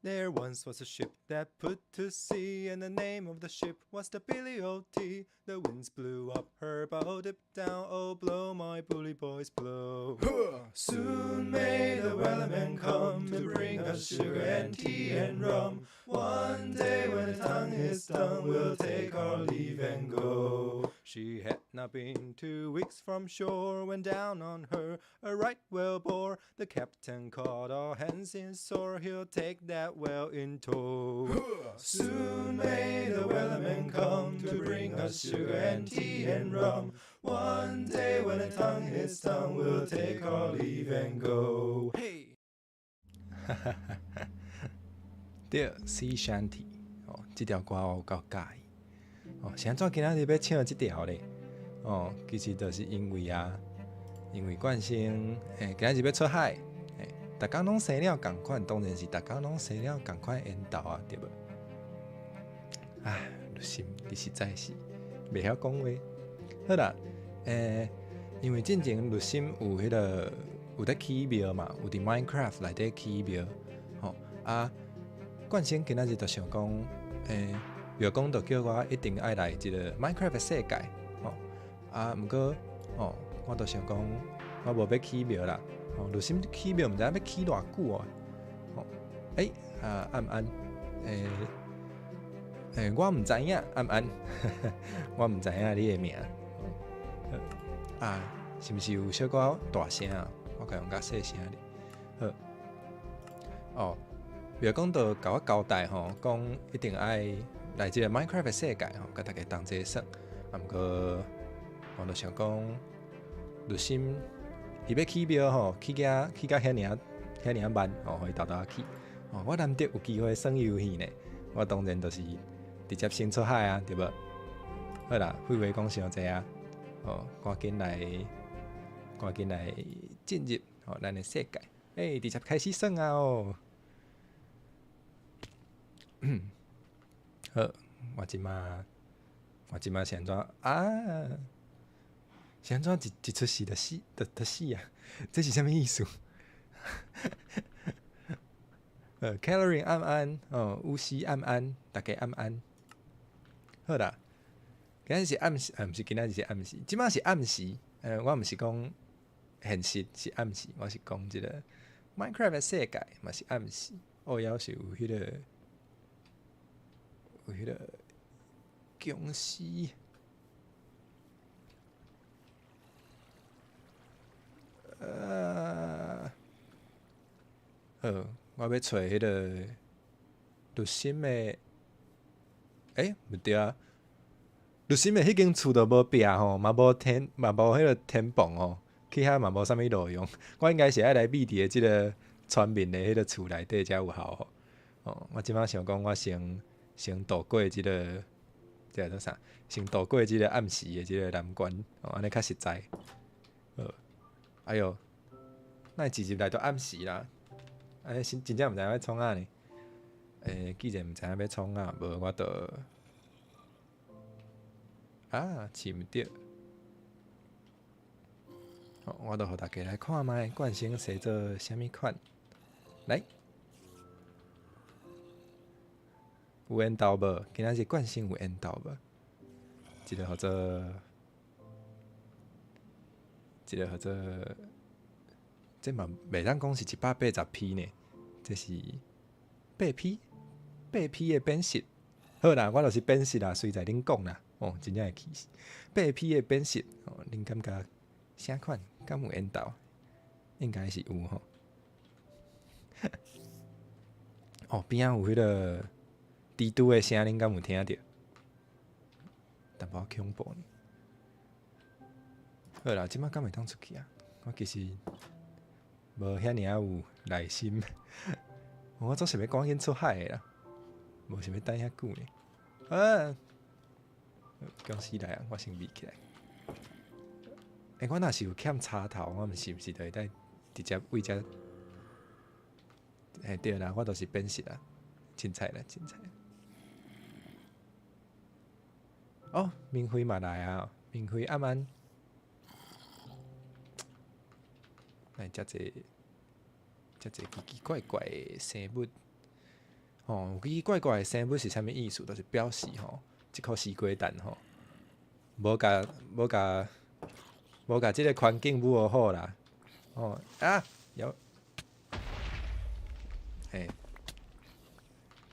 There once was a ship that put to sea, and the name of the ship was the Billy o' Tea. The winds blew up, her bow dipped down, oh blow, my bully boys blow. Soon may the wellerman come to bring us sugar and tea and rum. One day when the tongue is done, we'll take our leave and go. She had not been 2 weeks from shore when down on her a right whale bore. The captain called all hands in sore, he'll take that whale in tow. Soon may the wellerman come to bring us sugar and tea and rum. One day when the tongue is done, we'll take our leave and go. Hey! 對，Sea Shanty 哦，這條歌我有夠佮意。哦，是按怎今仔日欲唱這條咧？哦，其實就是因為啊，因為冠生，今仔日欲出海，逐工攏生了仝款，當然是逐工攏生了仝款緣投啊，對無？唉，律心，你實在是袂曉講話。好啦，因為進前律心有彼個有咧起廟嘛，有佇 Minecraft 內底起廟，吼啊，冠生今仔日就想講，廟公就叫我一定愛來這個 Minecraft 的世界，吼啊，毋過，哦，我就想講，我無欲起廟啦，吼，律心起廟毋知影欲起偌久哦，吼，啊，暗安，我毋知影，暗安，我毋知影你的名，啊，是毋是有小可大聲啊？我共用較細聲咧，好，哦，廟公就共我交代吼，講一定愛來這個 Minecraft 的世界吼，共大家同齊耍。啊，毋過我就想講，律心伊欲起廟吼，起甲遐爾遐爾慢吼，予伊沓沓起。哦，我難得有機會耍遊戲呢，我當然就是直接先出海啊，對無？好啦，廢話講傷濟啊，哦，趕緊來，趕緊來進入哦咱的世界。直接開始耍啊哦！好，我這馬是按怎啊？是按怎一出世就死，就死啊？這是啥物意思？Calorie 暗安，哦，烏西暗安，大家暗安。好啦，今仔是暗時，毋是今仔日是暗時，這馬是暗時。我毋是講現實是暗時，我是講這個 Minecraft 的世界嘛是暗時。哦，猶是有彼個僵屍。好，我欲揣彼個律心的，毋對啊，律心的彼間厝都無壁吼，嘛無天，嘛無彼個天棚吼，去遐嘛無啥物路用。我應該是愛來覕佇這個村民的彼個厝內底才有效吼。哦，我這馬想講，我先渡過這個，這個叫啥？先渡過這個暗時的這個難關，哦，按呢較實在。好，哎喲，哪會直接來到暗時啦？按呢真正毋知影欲創啥呢？既然毋知影欲創啥，無我就啊，飼毋著。好，我就予大家來看覓，冠生生做啥物款。來，有緣投無？今仔日冠生有緣投無？這個號做，這個號做，這嘛袂當講是180P 呢，這是8P，8P 的變色。好啦，我就是變色啦，隨在恁講啦。哦，真正會氣死。8P 的變色，哦，恁感覺啥款？敢有緣投？應該是有吼。哦，邊仔有彼個蜘蛛的聲，恁敢有聽著？淡薄仔恐怖呢。好啦，這馬敢會當出去啊？我其實無遐爾有耐心。我總是欲趕緊出海的啦，無想欲等遐久呢。啊！僵屍來啊！我先避起來。我若是有欠插頭，我毋是毋是就會當直接為遮？對啦，我就是變色啦，凊彩啦，凊彩。哦，明輝嘛來啊！明輝暗安。來遮濟遮濟奇奇怪怪的生物。吼，奇奇怪怪的生物是啥物意思？就是表示吼，這箍西瓜蛋吼，無共這个環境保護好啦。哦啊，有，嘿，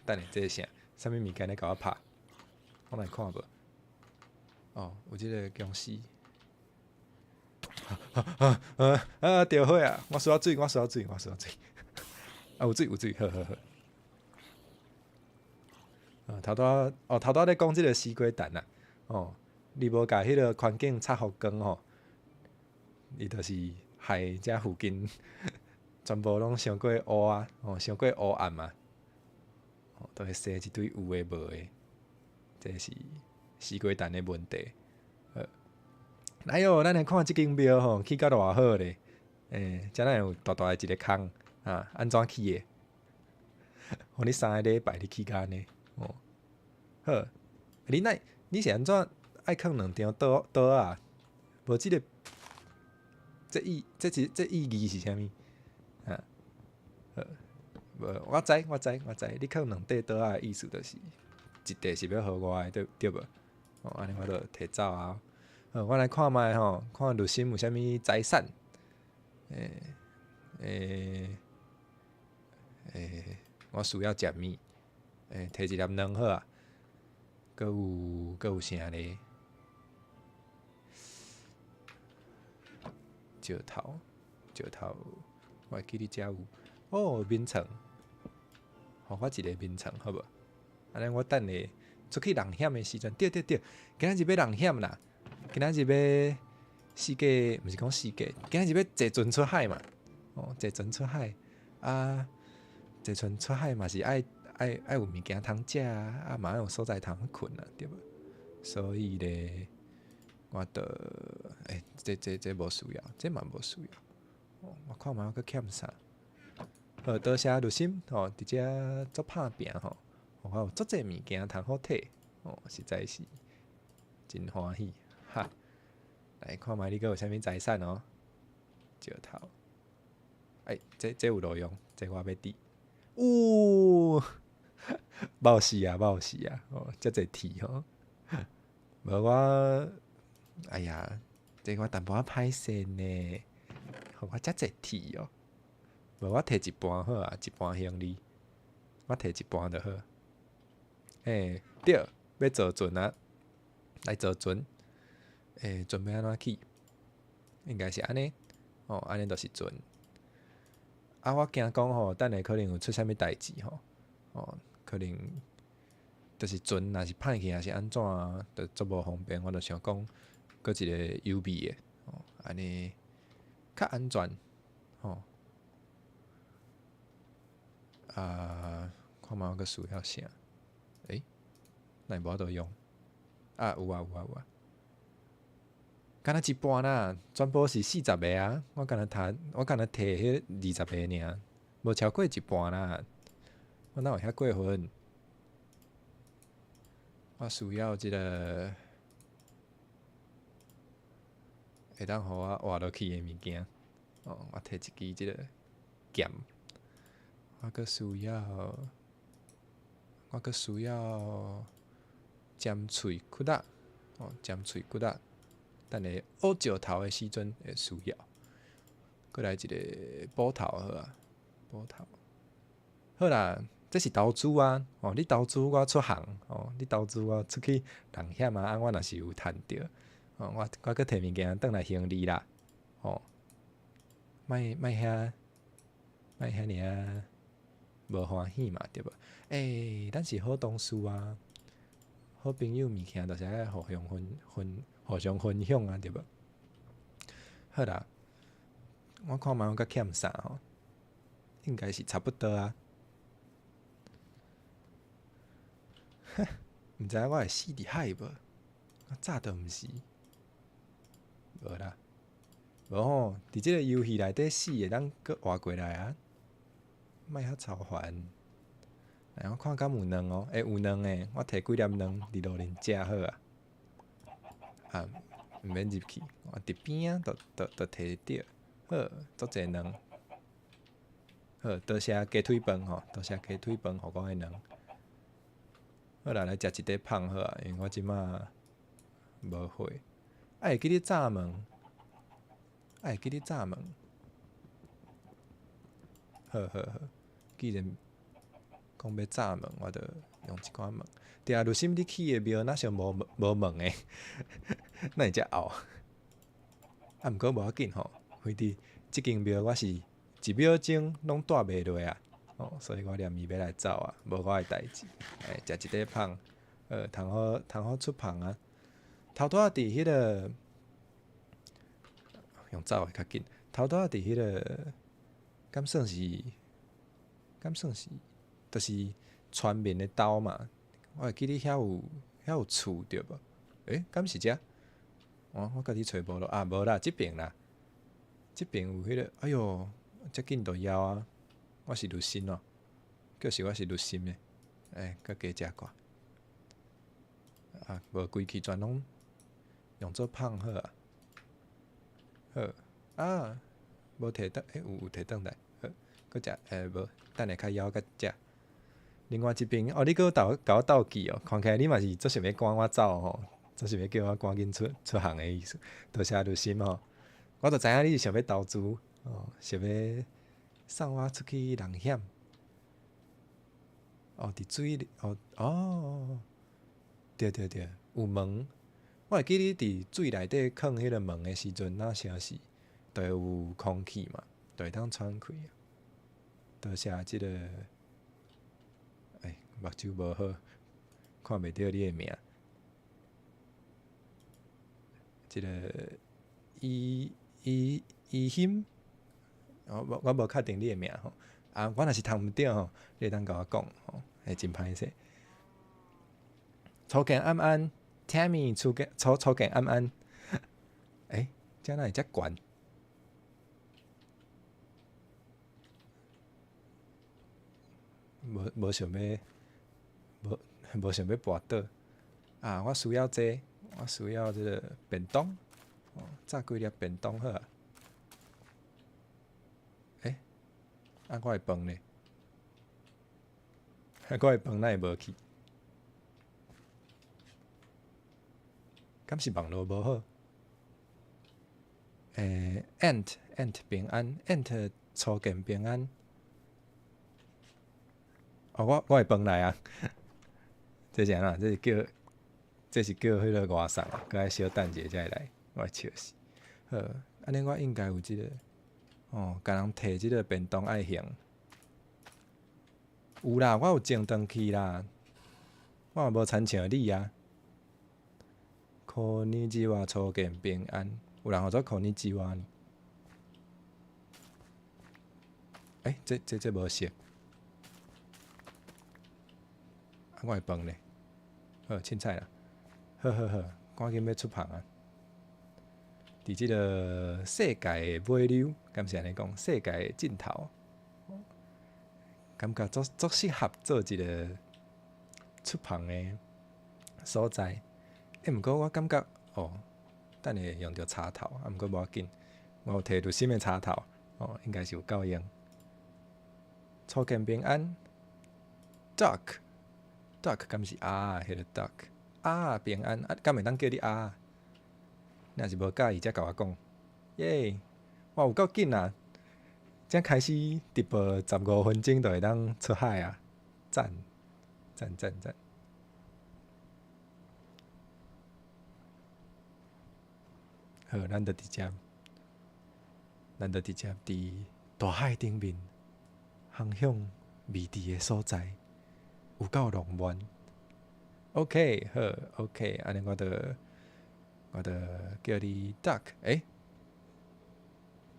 等下，這是啥？啥物物件咧共我拍？我來看無。哦，有這个僵屍。啊啊啊！著火啊！我需要水，我需要水，我需要水。啊，有水有水，好好好。啊，頭拄仔哦，頭拄仔咧講這个西瓜蛋啊，哦，你無共彼个環境插予光吼，伊就是害遮附近全部攏傷過烏啊，哦，傷過烏暗啊，哦，都會生一堆有的無的，這是西瓜蛋的問題。好，來哦，咱來看這間廟吼，起甲偌好咧，欸，遮哪有大大的一个空啊？按怎起的？予你3个禮拜你起甲按呢？哦，好，你哪你是按怎愛囥兩張桌桌仔？無這个，這意義是啥物？啊，好，無，我知我知我知，你囥兩塊桌仔的意思就是一塊是欲予我的，對對無？哦，按呢我就提走啊。好，我來看覓吼，看律師有啥物財產？欸欸欸，我需要食物，欸，提一粒卵好啊。閣有啥咧？石頭，石頭，我會記得遮有哦，眠床，予我一个眠床好無？按呢我等下出去冒險的時陣，對對對，今仔日欲冒險啦！今仔日欲四界，毋是講四界，今仔日欲坐船出海嘛？哦，坐船出海啊，坐船出海嘛是愛有物件通食啊，啊嘛愛有所在通睏啊，對無？所以咧，我著欸，這無需要，這嘛無需要。哦，我看覓我閣欠啥？好，多謝律師吼，佇遮足拍拚吼，予我有足濟物件通好提，哦，實在是真歡喜哈！來看覓你閣有啥物財產哦？石頭，欸，這有路用，這我欲佇。嗚，冒死啊，冒死啊！哦，遮濟鐵吼，無我，哎呀，這我淡薄仔歹勢呢，予我遮濟鐵哦。無我提一半好啊，一半行李，我提一半就好。欸，對，欲坐船啊，來坐船。欸，船欲按怎去？應該是按呢，哦，按呢就是船。啊，我驚講吼，等下可能有出啥物代誌吼，哦，可能就是船若是歹去，還是按怎，就足無方便。我就想講，閣一个有備的，哦，按呢較安全，吼。啊，看覓我閣需要啥？欸，哪會無法度用？啊，有啊有啊有啊。敢若一半啦，全部是40個啊！我敢若提，我敢若提彼20個爾，無超過一半啦。我哪有遐過分？我需要這个會當予我活落去的物件。哦，我提一支這个劍。我閣需要，我閣需要尖喙骨仔，哦，尖喙骨仔。等下挖石頭的時陣會需要。閣來一个斧頭好啊，斧頭。好啦，這是投資啊！哦，你投資我出航，哦，你投資我出去冒險啊！啊，我若是有趁著，哦，我閣提物件轉來還你啦，哦，莫莫遐莫遐爾仔無歡喜嘛，對無？欸，咱是好同事啊，好朋友物件就是愛互相分享啊，對無？好啦，我看覓我閣欠啥吼？應該是差不多啊。毋知影我會死佇海無？我早都毋是，無啦，無吼。佇這个遊戲內底死會當閣活過來啊！莫遐操煩。來，我看敢有卵哦？欸，有卵的，我提幾粒卵佇路面食好啊。啊，毋免入去，我佇邊仔就提著，好，足濟卵。好，多謝雞腿飯吼，多謝雞腿飯予我的卵。好啦，來食一塊芳好啊，因為我這馬無火。啊，會記得炸糜，啊，會記得炸糜。好好好，既然講欲炸糜，我就用一寡糜。對啊，汝心你起的廟若像無無門的，哪會遮漚？啊，毋過無要緊吼，反正這間廟我是一秒鐘攏蹛袂落啊，哦，所以我連伊欲來走啊，無我的代誌。欸，食一塊芳，通好通好出芳啊。頭拄仔佇彼個用走的較緊，頭拄仔佇彼個，敢算是，敢算是，就是全民的兜嘛。我會記得遐有遐有厝對無？欸，敢是遮？我家己揣無囉，啊，無啦，這爿啦，這爿有彼個，哎喲，遮緊就枵啊！我是律師哦，叫是我是律師的，欸，閣加食寡。啊，無規氣全攏用做芳好啊。好，啊，無提轉，欸，有有提轉來，好，閣食，欸，無，等下較枵閣食。另外一邊，哦，你閣鬥共我鬥記哦，看起來你嘛是足想欲趕我走吼，足想欲叫我趕緊出出行的意思。多謝律師吼，我就知影你是想欲投資，哦，想欲送我出去冒險。哦，佇水裡，哦哦，對對對，有門。我會記你佇水內底囥彼個門的時陣，若像是就會有空氣嘛，就會當喘氣。多謝這個，欸，目睭無好，看袂著你的名。這個伊伊伊欣，我我無確定你的名吼。啊，我若是讀毋著吼，你會當共我講吼，會真歹勢。初見安安，Tammy 初見初初見安安。欸，這哪會遮懸？無無想欲，無無想欲跋倒。啊，我需要這個，我需要這個便當，哦，炸幾粒便當好啊。欸，啊，我的飯呢？我的飯哪會無去？敢是網路無好？欸，Ant Ant 平安，Ant 初見平安。哦，我我的飯來啊！這是按怎？這是叫這是叫彼個外送，閣愛小等一下才會來，我會笑死。好，按呢我應該有這個，哦，共人提這個便當愛還。有啦，我有前轉去啦，我嘛無親像你啊。こんにちは初見平安，有人號做こんにちは呢？欸，這這這無熟。啊，我的飯咧？好，凊彩啦。好好好，趕緊欲出芳啊！佇這個世界的尾溜，敢是按呢講？世界的盡頭，感覺足足適合做一個出芳的所在。欸，毋過我感覺，哦，等下用著插頭，啊，毋過無要緊，我有提著新的插頭，哦，應該是有夠用。初見平安，Duck，Duck 敢是鴨，彼個 Duck，鴨平安，啊，敢會當叫你鴨？你若是無佮意，才共我講。耶，哇，有夠緊啊！才開始直播15分鐘就會當出海啊！讚讚讚讚！好，咱就直接，咱就直接佇大海頂面，航向未知的所在，有夠浪漫。OK，好，OK，按呢我就我就叫你 Duck，欸，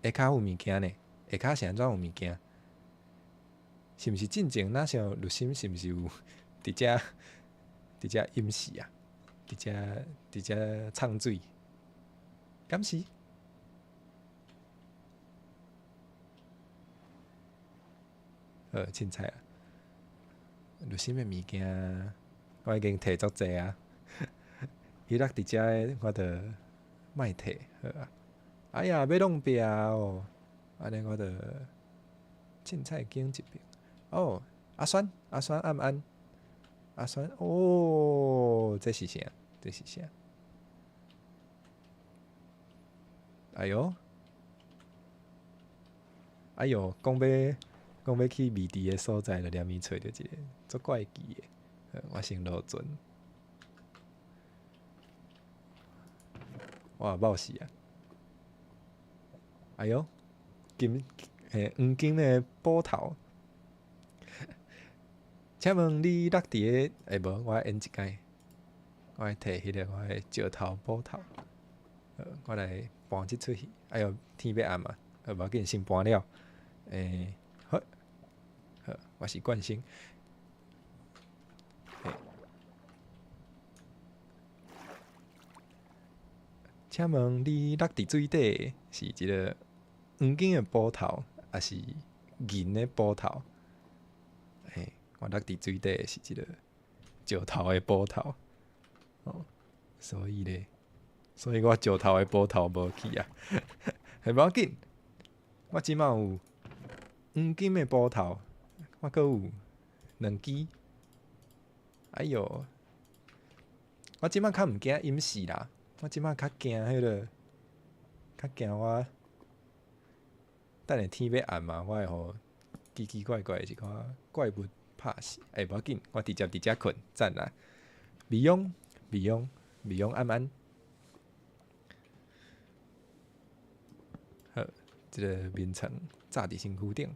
下跤有物件呢？下跤是按怎有物件？是毋是進前若像律心是毋是有佇遮佇遮飲食啊？佇遮佇遮唱水？敢是？好，凊彩啊！律心的物件，我已經提足濟啊！伊落佇遮的，我就莫提好啊。哎呀，欲弄壁哦！按呢我就凊彩拣一爿。哦，阿酸，阿酸暗安，阿酸，哦，這是啥？這是啥？哎喲，哎喲，講欲去未知的所在，就連伊揣著一个足怪奇的。我先落船。哇，爆死啊！哎喲，金嘿黃金的斧頭。請問你落佇个？欸，無，我愛演一擺，我愛提彼个我的石頭斧頭。我來搬這齣戲。哎喲，天欲暗啊，無要緊，先搬了。欸，好，好，我是冠星。嘿，請問你落佇水底是一个黃金的斧頭，抑是銀的斧頭？嘿，我落佇水底是一个石頭的斧頭。哦，所以咧，所以我石頭的斧頭無去啊。嘿，無要緊，我這擺有黃金的斧頭，我閣有兩支。哎喲，我這擺較毋驚淹死啦，我這擺較驚彼个，較驚我等下天欲暗嘛，我會予奇奇怪怪的一寡怪物拍死。欸，無要緊，我直接佇遮睏，讚啦！未勇，未勇，未勇，暗安。好，這个眠床罩佇身軀頂。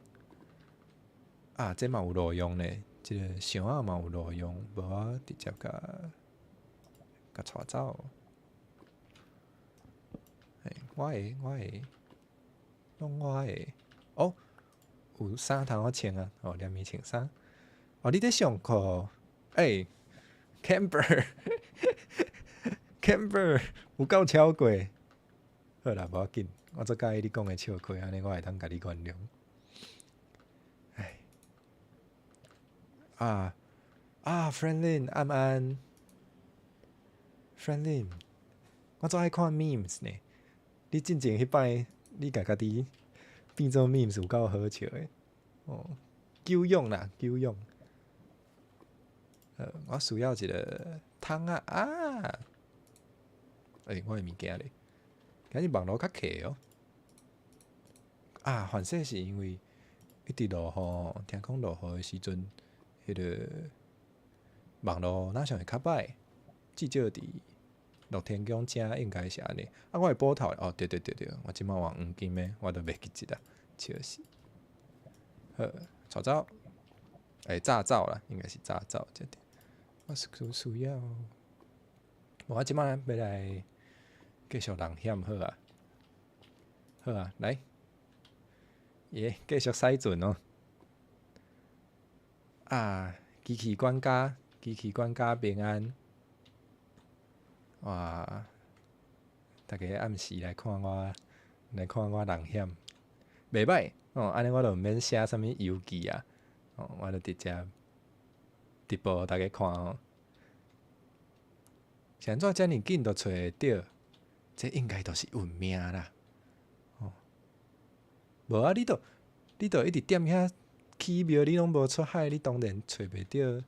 啊，這嘛有路用咧，這个箱仔嘛有路用，無我直接共共帶走。嘿，我的，我的，攏我的。哦，有衫通好穿啊！哦，連伊穿衫。哦，你佇上課？欸，Camber，Camber，有夠超過。好啦，無要緊，我足佮意你講的笑話，按呢我會當共你原諒。唉，啊啊，Friendlin，暗安，Friendlin，我足愛看 memes 呢。你進前彼擺，你共家己變做 memes 有夠好笑的。哦，久仰啦，久仰。我需要一个桶仔啊！欸，我的物件咧，今日網路較客哦。啊，凡勢是因為一直落雨，聽講落雨的時陣，彼个網路若像會較歹，至少佇樂天宮遮應該是按呢。啊，我的斧頭，哦，對對對對，我這擺換黃金的，我都袂記得啊，笑死。好，帶走，欸，炸走啦，應該是炸走才對。我是需要，我這擺欲來繼續人險好啊，好啊，來，耶，繼續駛船哦。啊，機器管家，機器管家平安。哇！逐家暗時來看我，來看我人險，袂䆀哦。按呢我就毋免寫啥物遊記啊，哦，我就直接直播予逐家看哦。是按怎遮爾緊就揣會著？這應該就是運命啦。哦，無啊！你都一直踮遐起廟，你攏無出海，你當然揣袂著，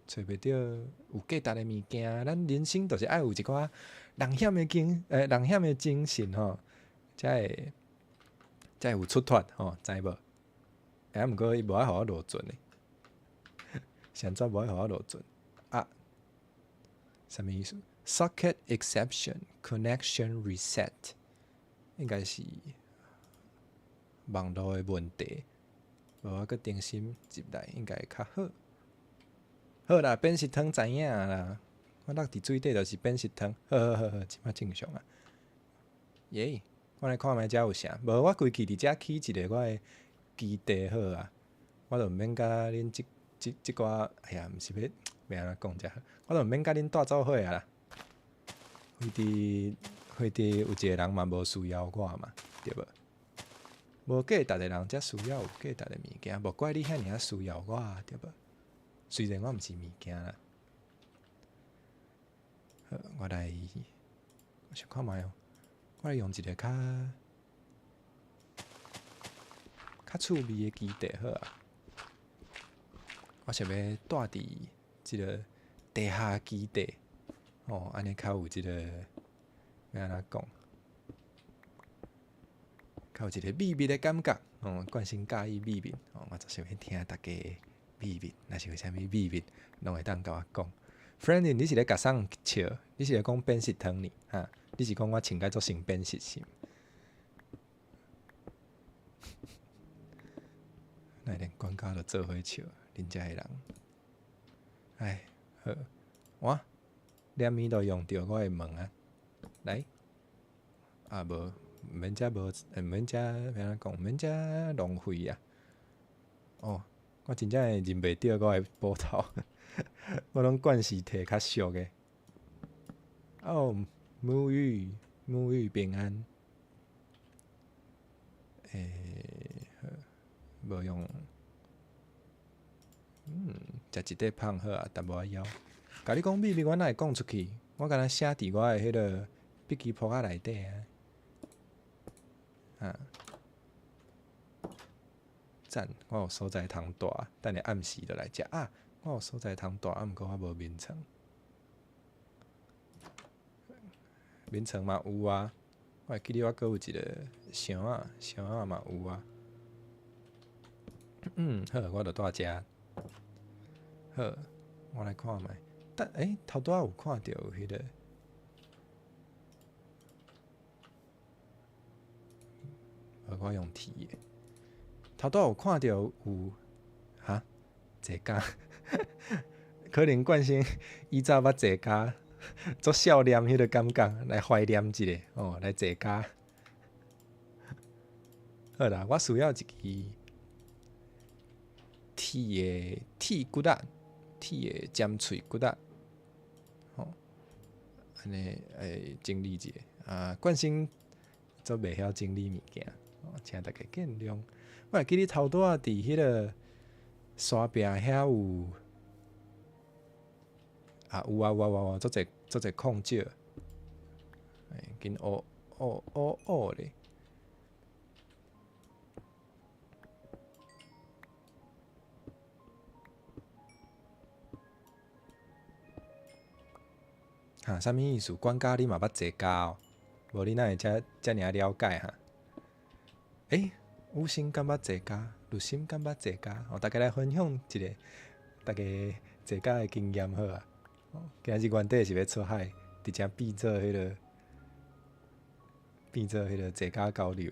揣袂著有價值的物件。咱人生就是愛有一寡人險的精，人險的精神吼，才會有出脫吼，知無？欸，毋過伊無愛予我落船呢，是按怎無愛予我落船？啊，啥物意思？Socket exception connection reset，應該是網路的問題，無我閣重新入來應該會較好。好啦，扁食湯知影啦，我落佇水底就是扁食湯。好好好好，這擺正常啊。耶，我來看覓遮有啥？無，我規氣佇遮起一个我的基地好啊，我就毋免共恁這這這寡，哎呀，毋是欲欲按怎講才好，我就毋免共恁蹛做伙啊啦。非佇非佇有一个人嘛無需要我嘛，對無？無價值的人才需要有價值的物件，無怪你遐爾仔需要我啊，對無？雖然我毋是物件啦。好，我來，我想看覓哦，我來用一个較較較趣味的基地好啊。我想欲蹛佇這个地下基地，哦，按呢較有這个欲按怎講？較有一個秘密的感覺，哦，慣性佮意秘密，哦，我就想欲聽大家的秘密，若是有啥物秘密，攏會當共我講。Friendly，你是咧共啥人笑？你是咧講扁食湯呢？哈？你是講我穿甲足像扁食是毋？哪會連管家都做伙笑，恁遮的人。唉，好，我連物都用著我的門啊，來，啊無，毋免遮無，毋免遮欲按怎講，毋免遮浪費啊。哦，我真正會認袂著我的斧頭，我攏慣勢提較俗的。哦，沐浴，沐浴平安。欸，好，無用。食一塊芳好啊，淡薄仔枵。共你講秘密，我哪會講出去？我敢若寫佇我的彼个筆記簿仔內底啊。啊，讚！我有所在通蹛，等下暗時就來食啊！我有所在通蹛，啊，毋過我無眠床。眠床嘛有啊，我會記得我閣有一个箱仔，箱仔嘛有啊。好，我就蹛遮。好，我來看覓。但頭拄仔有看著有彼个，無我用鐵的。頭拄仔有看著有，哈？坐監？可能慣性以早捌坐監，足少年彼个感覺，來懷念一下，哦，來坐監。好啦，我需要一支鐵的鐵骨仔，鐵的尖喙骨仔，吼，按呢整理一下。啊，慣性足袂曉整理物件，請大家見諒。我會記得頭拄仔佇彼个山壁遐有，啊有啊有啊有啊，足濟足濟礦石，緊烏烏烏烏咧。哈，啥物意思？管家你嘛捌坐監哦？無你哪會遮遮爾了解哈？有心敢捌坐監？律心敢捌坐監？哦，大家來分享一下，大家坐監的經驗好啊。今日原底是欲出海，佇遮變做彼个坐監交流，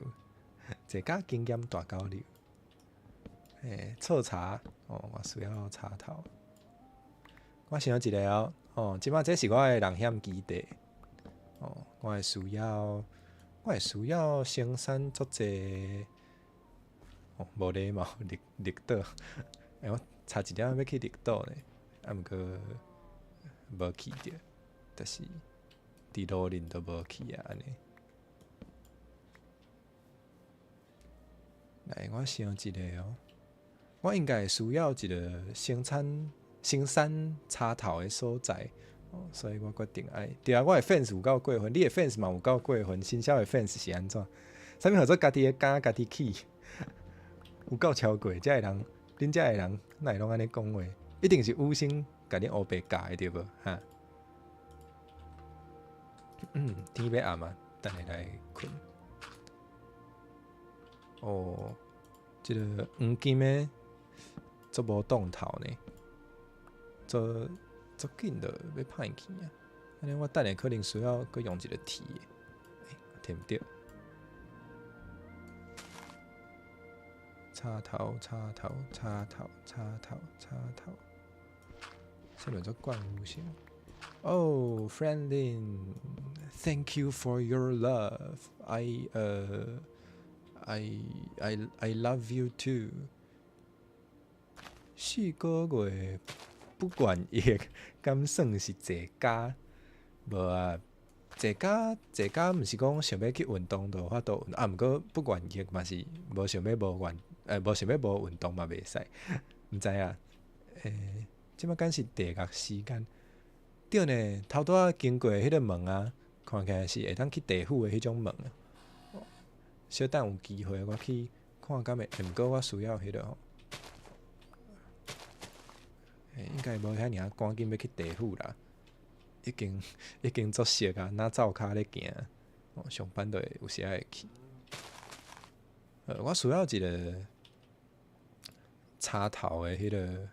坐監經驗大交流。錯茶哦，我需要插頭。我想一下哦，哦，這擺這是我的人險基地。哦，我會需要生產足濟，哦，無禮貌，綠綠島。我差一點欲去綠島呢，啊，毋過無去著，就是佇路面都無去啊，按呢。來，我想一下哦，我應該會需要一个生產插頭的所在，哦，所以我決定愛。對啊，我的 fans 有夠過分，你的 fans 嘛有夠過分，新銷的 fans 是按怎？啥物號做家己的監，家己起？有夠超過，遮的人，恁遮的人哪會攏按呢講話？一定是有心共恁烏白教的對無？哈？天欲暗啊，等下來睏。哦，這个黃金的足無當頭呢，足足緊就欲歹去啊！按呢我等下可能需要閣用一个鐵的，提毋著。插頭，插頭，插頭，插頭，插頭，這輪做慣有性。Oh, Franklin, thank you for your love. I love you too. 4個月不願意，敢算是坐監？無啊，坐監坐監，毋是講想欲去運動就有法度，啊，毋過不願意嘛是無想欲無願，無想欲無運動嘛袂使，毋知影。這擺敢是地獄時間？對呢，頭拄仔經過彼个門啊，看起來是會當去地府的彼種門啊。小等有機會，我去看看敢會，毋過我需要彼个吼，欸，應該無遐爾仔趕緊欲去地府啦，已經已經足熟啊，若走跤咧行，哦，上班就會有時仔會去。我需要一个插頭的彼个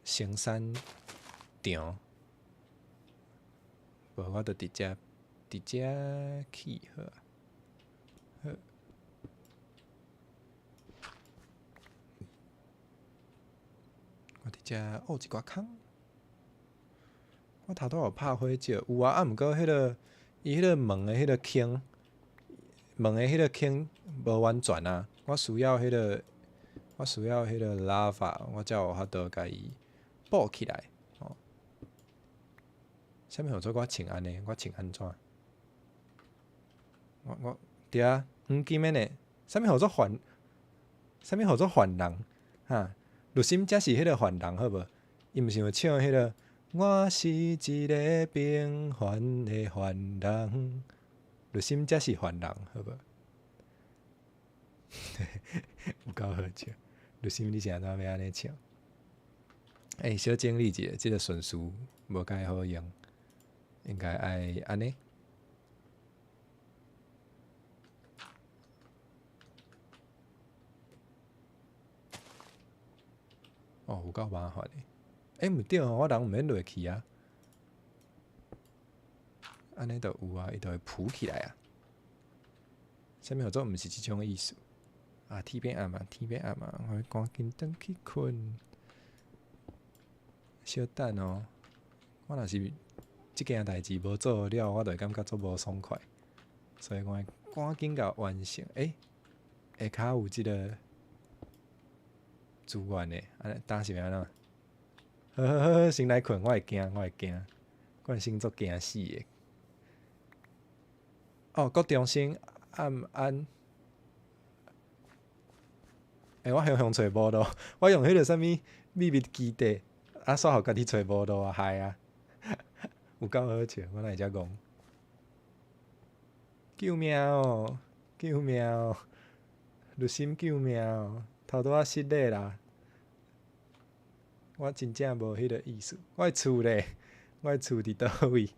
生產場，無我就直接直接去好啊。好，我佇遮挖一寡空。我頭拄有拍火石，有啊，啊毋過彼个伊彼个門的彼个坑，門的彼个坑無完全啊。我需要彼个，我需要彼个 lava，我才有法度共伊補起來。吼，啥物號做我穿按呢？我穿按怎？我對啊，黃金的呢？啥物號做凡？啥物號做凡人？哈，律心才是彼个凡人好無？伊毋是有唱彼个？我是一个平凡的凡人，律心才是凡人，好無？有夠好笑！律心你是按怎欲按呢唱？欸，小整理一下，這个順序無介好用，應該愛按呢。哦，有夠麻煩的。欸，毋對哦，我人毋免落去啊。按呢就有啊，伊就會浮起來啊。啥物號做毋是這種意思？啊，天欲暗啊，天欲暗啊，我欲趕緊轉去睏。小等哦，我若是這件代誌無做了，我就會感覺足無爽快，所以我愛趕緊共完成。欸，下跤有這个資源的，按呢當是欲按怎？好好好，先來睏，我會驚，我會驚，慣性足驚死的。哦，國中生按按。欸，我雄雄揣無路，我用彼个啥物秘密基地，啊，煞予家己揣無路啊，害啊！有夠好笑，我哪會遮戇？救命哦！救命哦！律心救命哦！頭拄仔失禮啦！我真正無彼个意思。我的厝咧，我的厝佇佗位？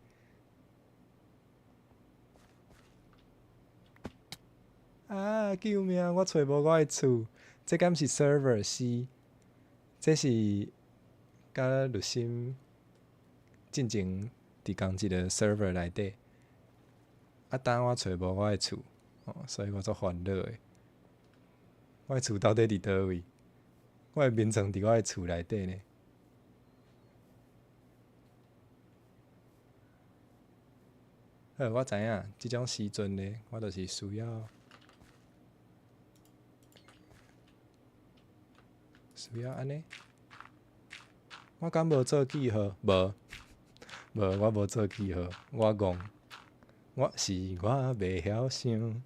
啊！救命！我揣無我的厝，這敢是 server C？這是佮律心進前佇仝一个 server 內底。啊，當我揣無我的厝，哦，所以我足煩惱的。我的厝到底佇佗位？我的眠床佇我的厝內底呢。好，我知影，這種時陣呢，我就是需要需要按呢。我敢無做記號？無，無，我無做記號。我戇，我是我袂曉想，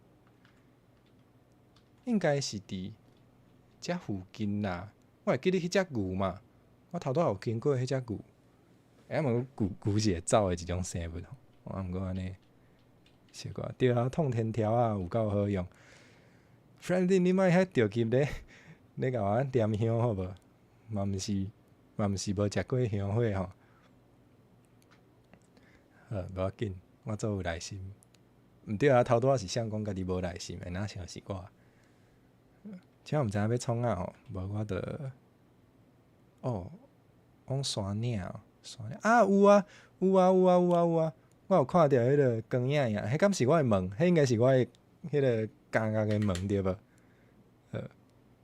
應該是佇遮附近啦。我會記得彼隻牛嘛，我頭拄仔有經過彼隻牛。欸，毋過牛牛是會走的一種生物吼。啊，毋過按呢，小可對啊，通天條仔有夠好用。Friendly，你莫遐著急咧，咧共我點香好無？嘛毋是，嘛毋是無食過香火吼。好，無要緊，我足有耐心。毋對啊，頭拄仔是啥講家己無耐心的，哪像是我？這毋知影欲創啥吼，無我就哦，往山嶺哦，山嶺啊有啊，有啊有啊有啊有啊！我有看著彼个光影影，彼敢是我的門？彼應該是我的彼个監獄的門對無？好，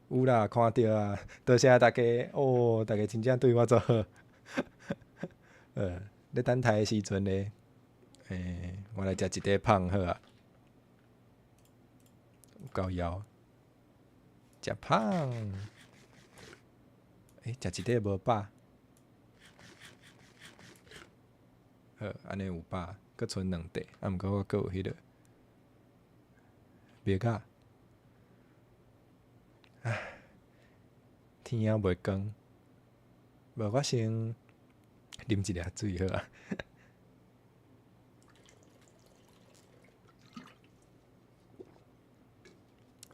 有啦，看著啊，多謝大家哦，大家真正對我足好。咧等待的時陣咧，欸，我來食一塊芳好啊，有夠枵。食芳，欸，食一塊無飽。好，按呢有飽，閣賰兩塊，啊，毋過我閣有彼个麥仔。唉，天猶未光，無我先啉一掠水好啊。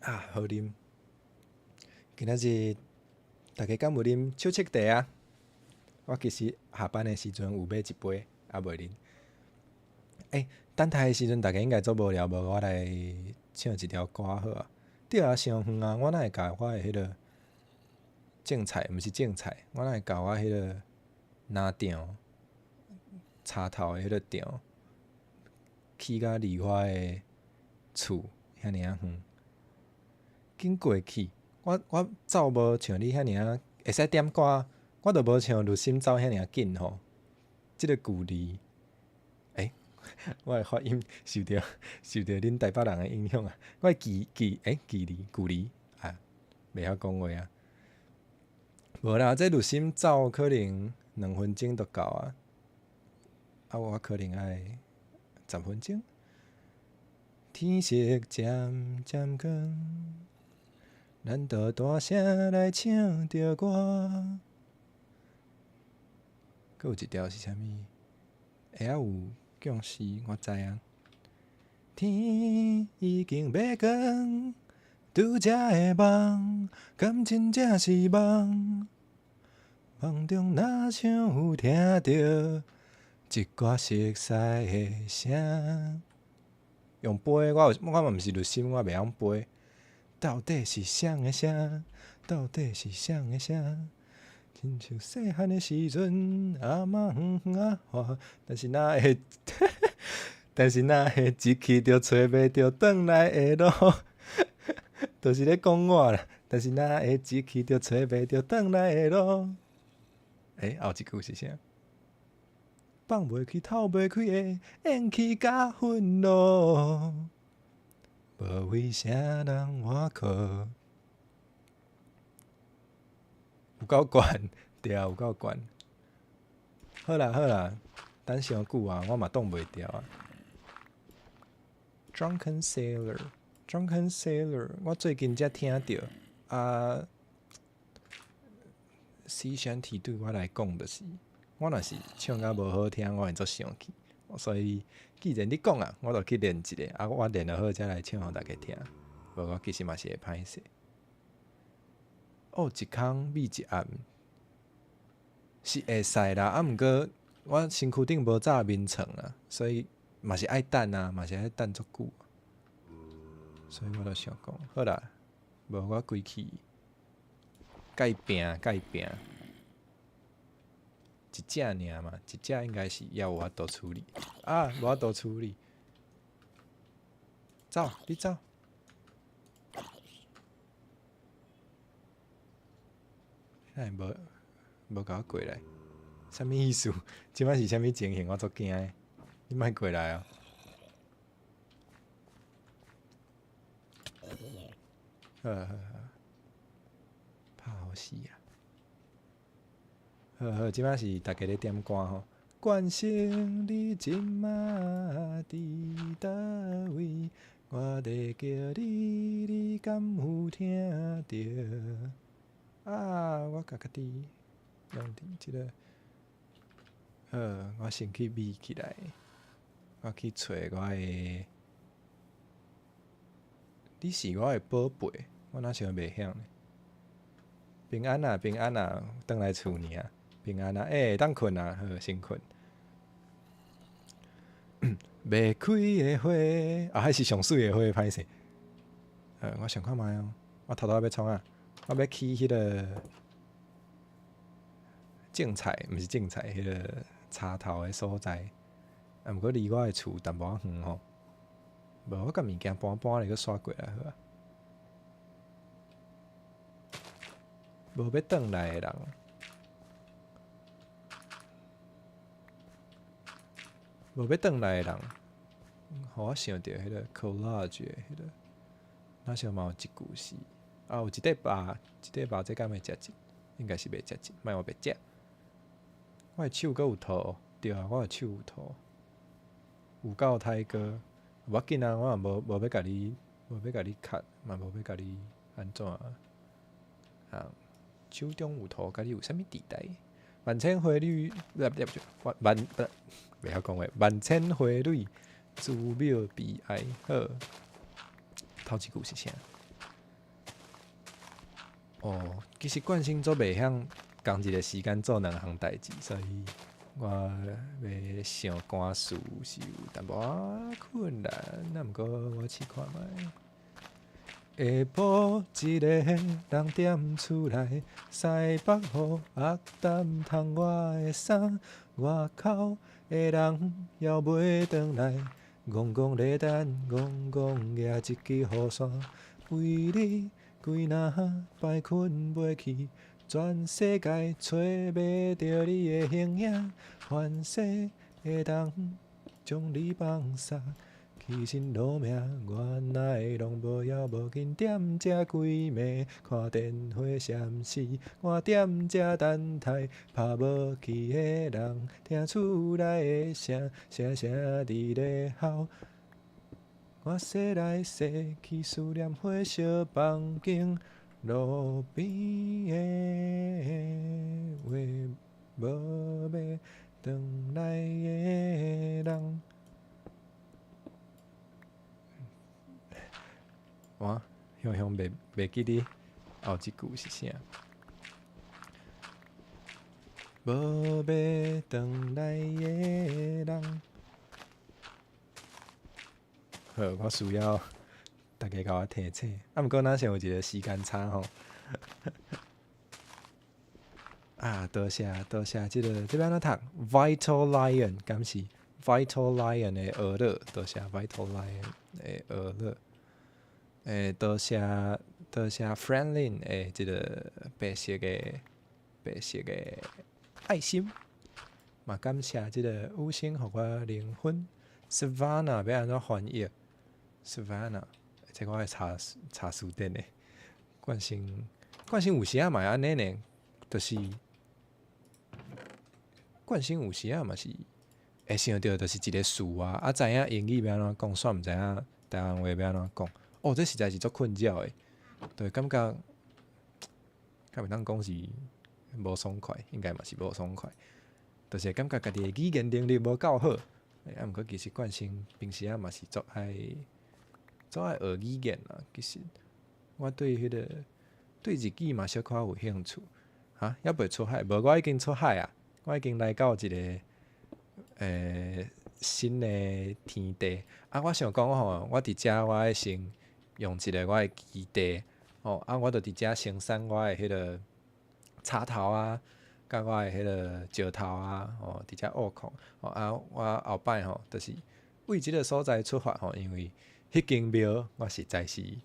啊，好啉。今仔日大家敢有啉手粟茶啊？我其實下班的時陣有買一杯，猶未啉。欸，等待的時陣，大家應該足無聊，無我來唱一條歌好啊。對啊，傷遠啊！我哪會共我的彼個種菜，毋是種菜，我哪會共我彼個林場柴頭的彼個場，起甲離我的厝遐爾仔遠。緊過去，我走無像你遐爾仔會使點歌，我著無像律心走遐爾仔緊吼。這個距離，欸，我的發音受著恁台北人的影響啊！我的距距欸距離距離啊，袂曉講話啊。無啦，這律心走可能2分鐘就到啊。啊，我可能愛10分鐘。天色漸漸光，咱就大聲來唱著歌。閣有一條是啥物？會曉有共識，我知影。天已經欲光，拄才的夢，敢真正是夢？夢中若像有聽著一寡熟似的聲。用背，我有我嘛毋是律心，我袂曉背。到底是誰的聲？到底是誰的聲？親像細漢的時陣，阿嬤遠遠仔喊，但是若會一去就揣袂著轉來的路，就是咧講我啦。但是若會一去就揣袂著轉來的路。欸，後一句是啥？放袂開、透袂開的怨氣佮憤怒，無為啥人倚靠。有夠懸，對啊，有夠懸。好啦好啦，等傷久啊，我嘛擋袂牢啊。Drunken Sailor，Drunken Sailor，我最近才聽著啊。Sea Shanty 對我來講，就是我若是唱甲無好聽，我會足生氣。所以既然你講啊，我就去練一下，啊，我練得好才來唱予大家聽。無我其實嘛是會歹勢。哦，一空覕一暗是會使啦，啊，毋過我身軀頂無紮眠床啊，所以嘛是愛等啊，嘛是愛等足久。所以我就想講，好啦，無我規氣共伊拚，共伊拚，一隻爾嘛，一隻應該是猶有法度處理。啊，無法度處理。走，你走。哪會無共我過來？啥物意思？這擺是啥物情形？我足驚的。你莫過來哦！好啊好啊，拍予死啊！好好，這擺是大家咧點歌吼。關心你這馬佇佗位？我咧叫你，你敢有聽著？啊！我共家己用佇這个，好，我先去覕起來，我去揣我的。你是我的寶貝，我哪像袂曉呢？平安啊，平安啊，轉來厝呢啊，平安啊，欸，會當睏啊，好，先睏。袂開的花，啊，彼是上媠的花，歹勢。我想看覓哦，我頭拄仔欲創啊？我欲去彼个種菜，毋是種菜，彼个柴頭的所在。啊，毋過離我的厝淡薄仔遠吼。無，我共物件搬搬咧，閣徙過來好啊。無欲轉來的人，無欲轉來的人，予我想著彼个 collage 的彼个，若像嘛有一句是。啊，有一塊肉，一塊肉，這敢會食一？應該是袂食一，莫我袂食。我的手閣有塗，對啊，我的手有塗，有夠歹過。無要緊啊，我嘛無欲共你，無欲共你卡，嘛無欲共你按怎啊？手中有塗，佮你有啥物佇代？萬千花蕊，不不不，萬不袂曉講話。萬千花蕊，珠妙悲哀。好，頭一句是啥？哦，其實慣性做袂曉仝一个時間做兩項代誌，所以我欲想歌詞是有淡薄仔困難，啊，毋過我試看覓。下晡一个人踮厝內，西北雨壓淡蟲我的衫，外口的人猶袂轉來，戇戇咧等，戇戇舉一支雨傘，為你幾若擺睏袂去，全世界揣袂著你的形影，凡世會當將你放殺。起身落命，原來攏無要無緊，踮遮規暝看電話閃死，我踮遮等待拍無去的人，聽厝內的聲，聲聲佇咧哭。我踅來踅去，思念火燒房間，路邊的話無欲轉來的人。我雄雄袂記得後一句是啥。無欲轉來的人。好，我需要大家共我提醒。啊，毋過若是有一個時間差吼。啊，多謝多謝，這个這欲按怎讀？Vital Lion，敢是 Vital Lion 的娛樂，多謝 Vital Lion 的娛樂。多謝多謝 Franlin 的這个白色的愛心，嘛感謝這个五星予我靈魂。Savannah 欲按怎翻譯？Savannah，這個我愛查查詞典的。慣性慣性有時仔嘛會按呢呢，就是慣性有時仔嘛是會想著，就是一个詞啊，啊知影英語欲按怎講，煞毋知影台灣話欲按怎講。哦，這實在是足困擾的，對，感覺敢會當講是無爽快，應該嘛是無爽快，就是感覺家己的語言能力無夠好。啊，毋過其實慣性平時仔嘛是足愛學語言啦。其實我對彼个對日語嘛小可有興趣。哈，猶袂出海？無，我已經出海啊！我已經來到一个新的天地。啊，我想講吼，我佇遮我愛先用一个我的基地，吼，啊，我就佇遮生產我的彼个插頭啊，佮我的彼个石頭啊，吼，佇遮挖礦。吼，啊，我後擺吼，就是為這个所在出發吼，因為彼間廟我實在是一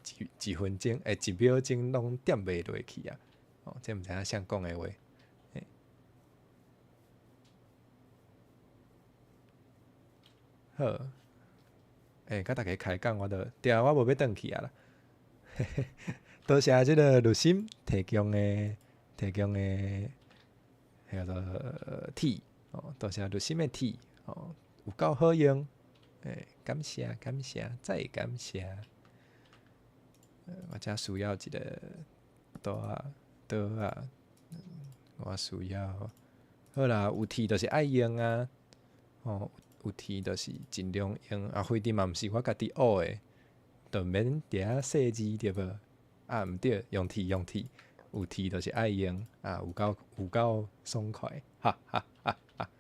一分鐘，一秒鐘攏踮袂落去啊！吼，這毋知影誰講的話。好，共大家開講，我就對啊，我無欲轉去啊啦。多謝這个律心提供的，彼個鐵哦，多謝律心的鐵哦，有夠好用，感謝感謝再感謝。我遮需要一个刀仔刀仔，我需要。好啦，有鐵就是愛用啊，吼。有鐵就是盡量用，啊，反正嘛毋是我家己學的，就免佇遐細緻對無？啊，毋對，用鐵用鐵，有鐵就是愛用，啊，有夠爽快，哈哈哈哈！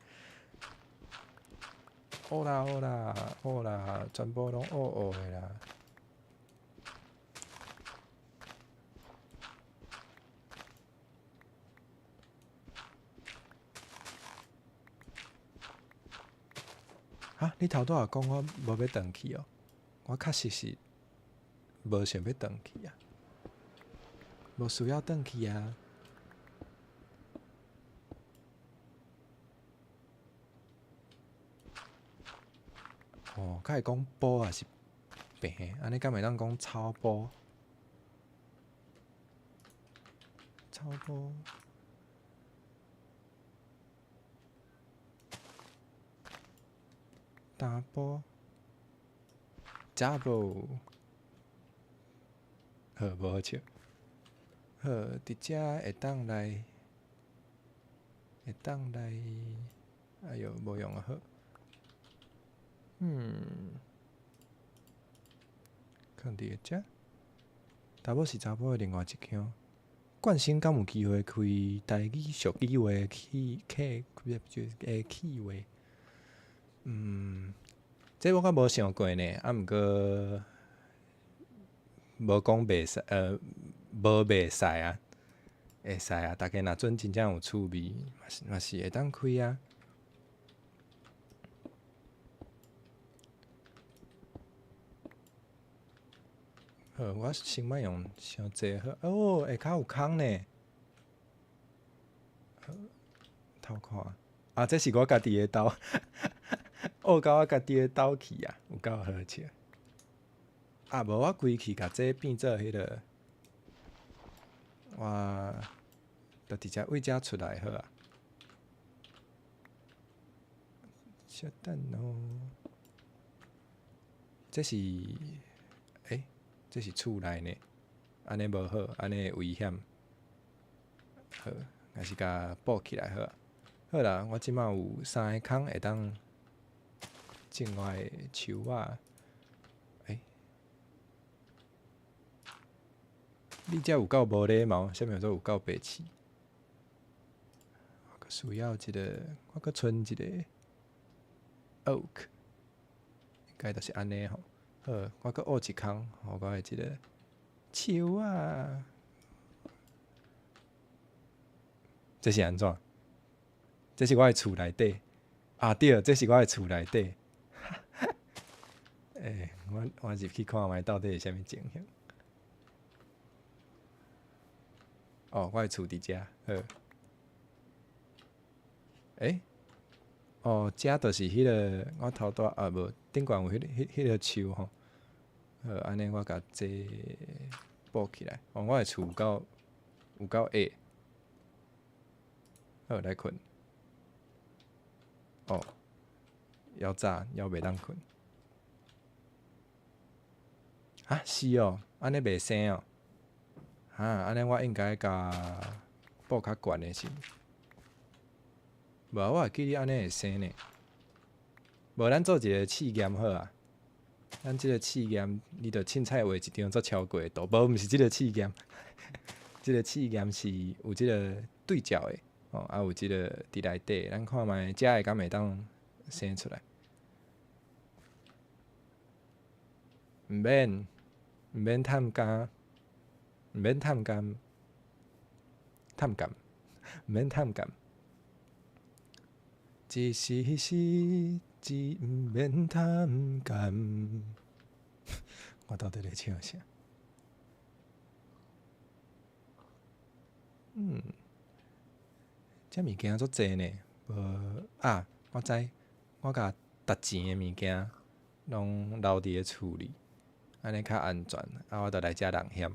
好啦好啦好啦，全部攏烏烏的啦。啊！你頭拄仔講我無欲轉去哦，我確實是無想欲轉去啊，無需要轉去啊。哦，較會講波抑是平，按呢敢會當講草埔？草埔。大波，double，好，無好笑。好，佇遮會當來，會當來，哎喲，無用啊好。囥佇遮，查某是查某的另外一腔，冠生敢有機會開台語俗語話去客會氣話？這我較無想過呢，啊，毋過無講袂使，無袂使啊，會使啊。大家若準真正有趣味，嘛是會當開啊。好，我先莫用傷濟好，哦，下跤有空呢。好，偷看，啊，這是我家己的兜，學到我家己的兜去啊，有夠好笑。啊，無我規氣共這變做彼個，我就直接為遮出來好啊。稍等哦，這是，欸，這是厝內呢，按呢無好，按呢會危險。好，還是共補起來好啊。好啦，我這擺有三个空會當種我的樹仔。欸，你遮有夠無禮貌，啥物叫做有夠白痴？我閣需要一個，我閣賰一個 oak，應該就是按呢吼。好，我閣挖一空，予我的這个樹仔。這是按怎？這是我的厝內底。啊對，這是我的厝內底。欸，我入去看覓到底是啥物情形。哦，我的厝佇遮，好。欸？哦，遮就是彼个我頭拄啊無頂懸有彼個樹吼。好，按呢我共這補起來。哦，我的厝有夠矮。好，來睏。哦，猶早，猶袂當睏。啊，是哦，按呢袂生哦。啊，按呢我應該共補較懸的是毋？無，我會記得按呢會生呢。無，咱做一個試驗好啊。咱這個試驗，你著凊彩畫一張足超過的圖，無，毋是這個試驗。這個試驗是有這個對照的，哦，啊有這個佇內底，咱看覓遮的敢會當生出來。毋免，毋免探監，毋免探監，探監，毋免探監。一時時，只毋免探監。我到底咧唱啥？這物件足濟呢，無啊，我知，我共值錢的物件攏留佇咧厝裡，按呢較安全。啊，我就來遮人險。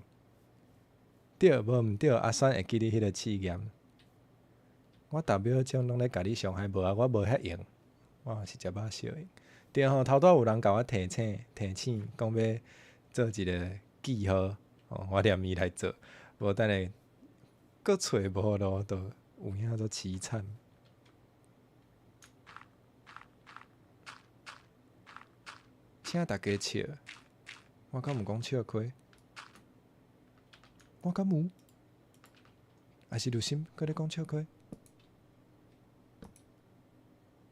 對，無毋對，阿選會記得彼个試驗。我逐秒鐘攏咧共你傷害，無啊，我無遐閒，我嘛是食飽燒的。對吼，頭拄有人共我提醒，提醒講欲做一个記號，哦，我連伊來做，無等下閣揣無路，就有影足淒慘。請大家笑，我敢有講笑話？我敢有？還是呂心閣咧講笑話？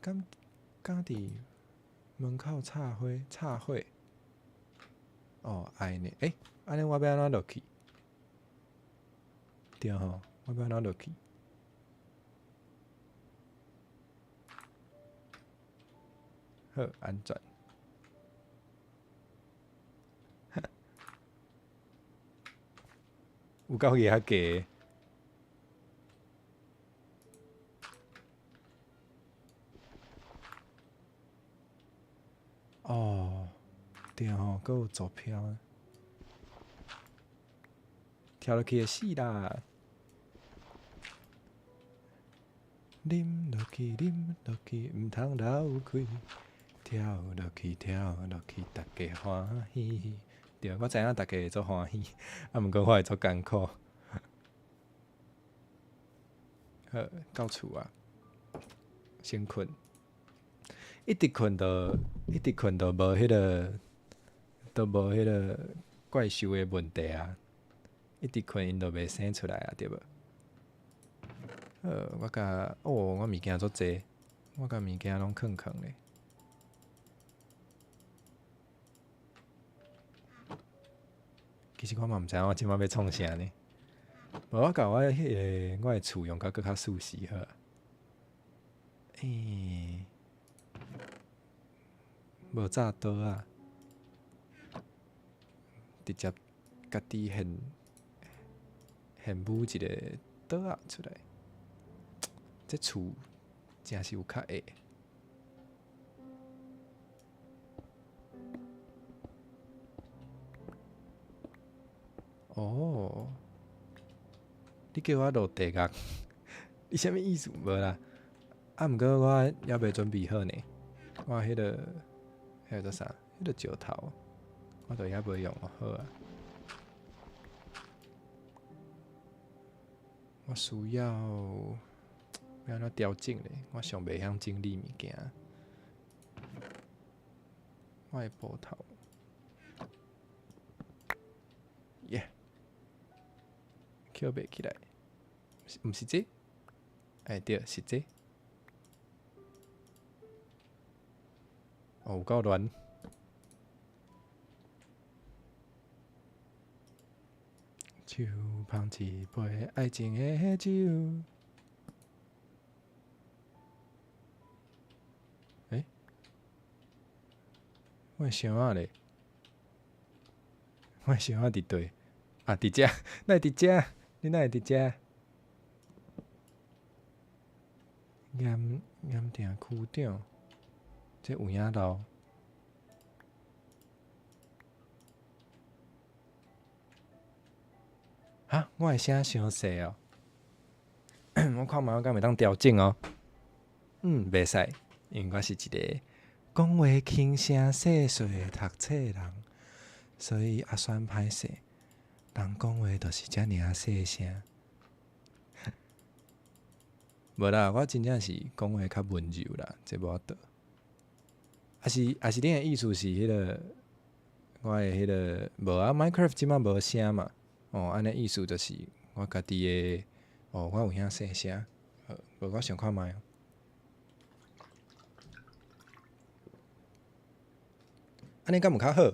敢佇門口插花插花？哦，愛呢？欸，按呢我欲按怎落去？對吼，我欲按怎落去？好，安全。有夠額較低。哦，對吼，閣有坐標，跳落去會死啦！啉落去，啉落去，毋通流氣。跳落去，跳落去，逐家歡喜。對，我知影逐家會足歡喜，啊，毋過我會足艱苦。好，到厝啊，先睏。一直睏就一直睏就無彼個，都無彼個怪獸的問題啊。一直睏𪜶就袂生出來啊，對無？好，我共哦，我物件足濟，我共物件攏囥囥咧。其實我嘛毋知影我這擺欲創啥呢。無，我共我彼个我的厝用甲閣較舒適好。欸，無紮刀仔，直接家己現現舞一个刀仔出來。這厝誠是有較矮。哦，你叫我落地獄，你啥物意思？無啦，啊，毋過我猶未準備好呢。我彼个彼个叫啥？彼个石頭，我都猶未用好啊。我需要欲按怎調整咧？我上袂曉整理物件。我的斧頭，耶，抾袂起來，毋是這？欸對，是這。哦，有夠亂。手捧一杯愛情的酒。欸？我的箱仔咧？我的箱仔佇佗？啊，佇遮，哪會佇遮？你哪會佇遮？鹽鹽埕區長，這有影老。哈！我的聲傷細哦。我看覓我敢會當調整哦。嗯，袂使，因為我是一個講話輕聲細細的讀冊人，所以阿算歹勢。人講話就是遮爾仔細聲。無啦，我真正是講話較溫柔啦，這無法度。抑是抑是，恁的意思是彼个我的彼个無啊？Minecraft 這擺無聲嘛？哦，按呢意思就是我家己的哦，我有遐細聲，好，無我想看覓。按呢敢有較好？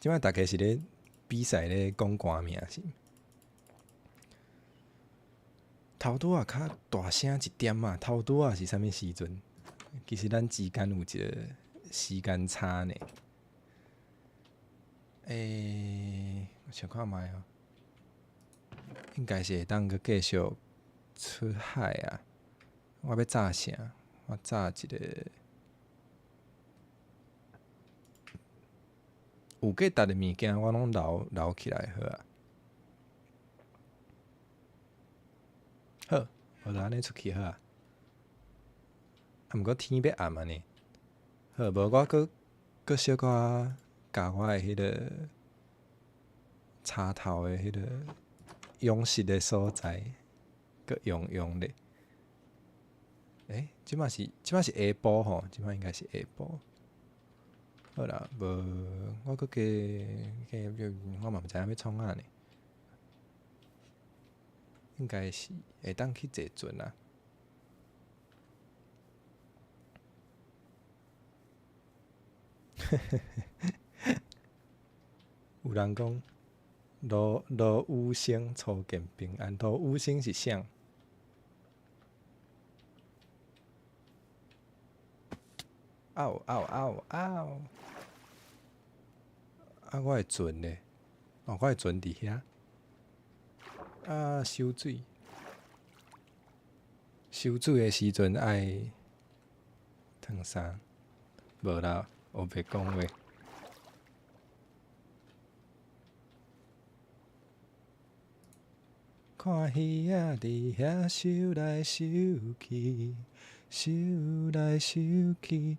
這擺逐家是咧比賽咧講歌名是？頭拄仔較大聲一點仔，頭拄仔是啥物時陣？其實咱之間有一個時間差呢。欸，我想看覓哦，應該是會當閣繼續出海啊！我欲炸啥？我炸一个有價值的物件，我攏留留起來好啊。好，我就按呢出去好啊。啊，毋過天欲暗啊呢。好，無我閣閣小可共我的彼个柴頭的彼个養殖的所在，閣用用咧。欸，這擺是下晡吼，這擺應該是下晡。好啦，無我閣加加，我嘛毋知影欲創啥呢。應該是會當去坐船啊。有人講盧盧武生初見平安，盧武生是啥？嗷嗷嗷嗷！啊，我的船咧？哦，我的船佇遐。啊，收水，收水的時陣愛脫衫，無啦，烏白講話。看魚仔佇遐游來游去，游來游去。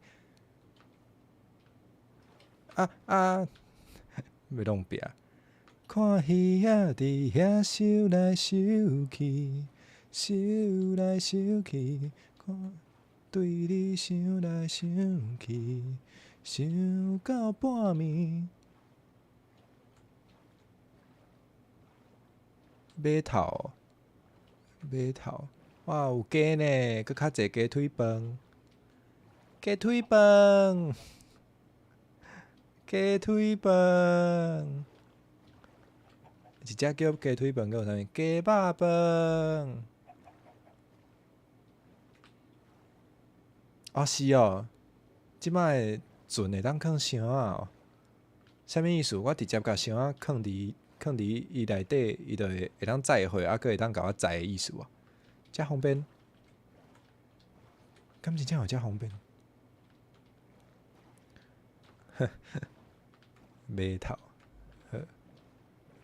啊啊！欲弄壁。看魚仔佇遐游來游去，游來游去，看對你想來想去，想到半暝。碼頭，碼頭，哇，有雞呢，閣較濟雞腿飯，雞腿飯，雞腿飯，一隻叫雞腿飯，閣有啥物？雞肉飯。哦，是哦，這擺船會當囥箱仔哦。啥物意思？我直接共箱仔囥佇伊內底，伊就會當載貨，啊，閣會當共我載的意思無？遮方便？敢真正有遮方便？碼頭，好，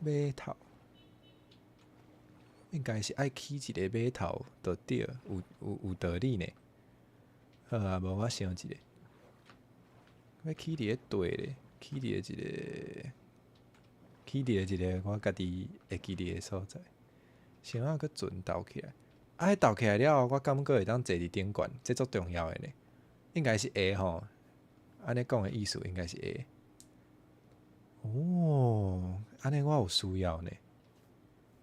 碼頭，應該是愛起一個碼頭就對，有道理呢。好啊，無我想一下，欲起佇咧地咧，起佇咧一個我家己會記得的所在。箱仔閣船鬥起來，啊，彼鬥起來了後，我感覺會當坐佇頂懸，這足重要的呢。應該是會吼，按呢講的意思應該是會。哦，按呢我有需要呢。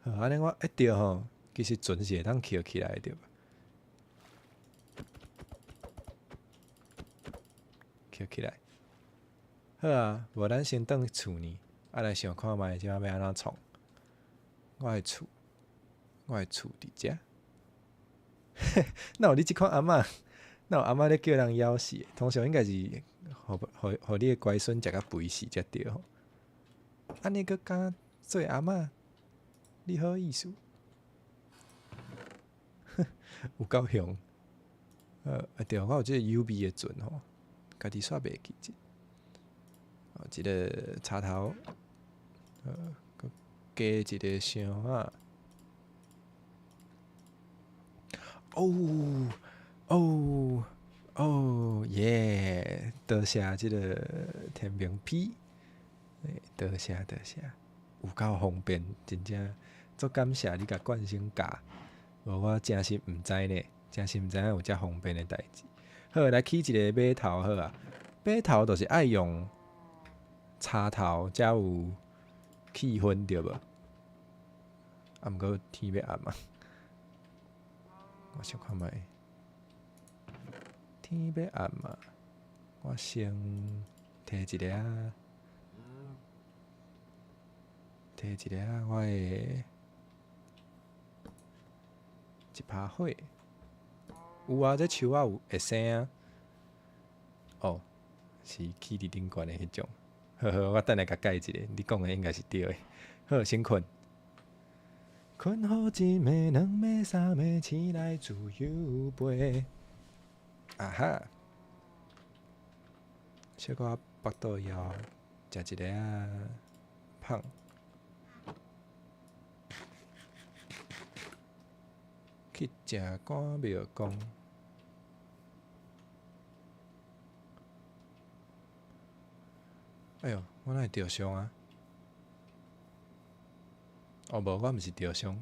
好，按呢我欸對吼，其實船是會當抾起來的對吧？抾起來。好啊，無咱先轉厝呢，啊來想看覓這擺欲按怎創。我的厝佇遮。哪有你這款阿嬤？哪有阿嬤咧叫人枵死的？通常應該是予予你的乖孫食甲肥死才對吼。按呢閣敢做阿嬤？你好意思？有夠凶。啊對，我有這個有味的船吼，家己煞袂記得。哦，一個插頭，閣加一個箱仔。哦哦哦耶！多謝這個天明 P，多謝多謝，有夠方便，真正足感謝你共冠生教，無我真是毋知呢，真是毋知影有遮方便的代誌。好，來起一個碼頭好啊，碼頭就是愛用插頭才有氣氛對無？啊，毋過天欲暗啊。我想看覓，天欲暗啊，我先提一下啊，提一下我的一趴火。有啊，這樹仔有會生啊。哦，是起佇頂懸的彼種。好好，我等下共改一下。你講的應該是對的。好，先睏。睏好一暝、兩暝、三暝，起來自由飛。啊哈！小可腹肚枵，食一下仔胖。去食趕廟公。哎喲，我哪會著傷啊？哦，無，我毋是著傷。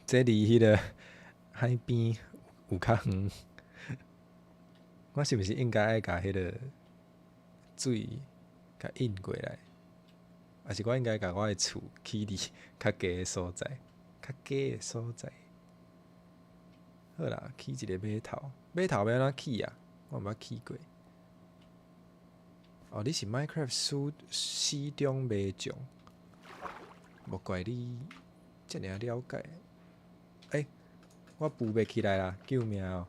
這離彼個海邊有較遠。我是毋是應該愛共彼個水共引過來？抑是我應該共我的厝起佇較低的所在？較低的所在。好啦，起一個碼頭，碼頭欲按怎起啊？我毋捌起過。哦，你是 Minecraft 死忠迷將，無怪你遮爾了解。欸，我扶袂起來啦！救命喔！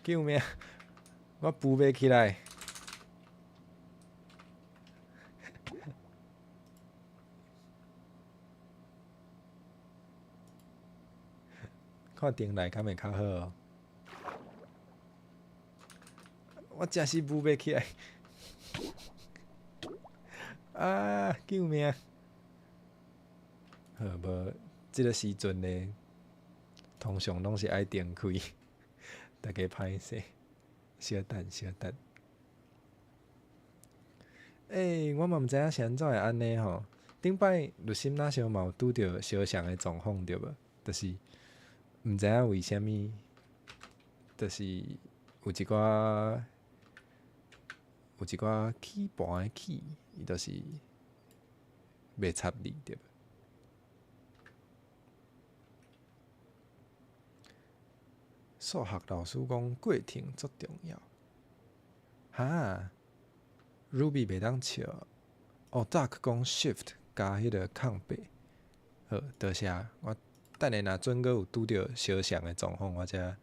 救命！我扶袂起來。看頂來敢會較好喔？我真是扶袂起來！啊！救命！好，無這个時陣呢，通常攏是愛重開，大家歹勢，小等小等。欸，我嘛毋知影是按怎會按呢吼。頂擺律心若像嘛有拄著相像的狀況對無？就是毋知影為啥物，就是有一寡有一寡起盤的起，伊就是袂插你，對無？數學老師講過程足重要。哈，Ruby 袂當笑。哦，Duck 講 Shift 加彼个空白。好，多謝。我等下若準閣有拄著相像的狀況，我才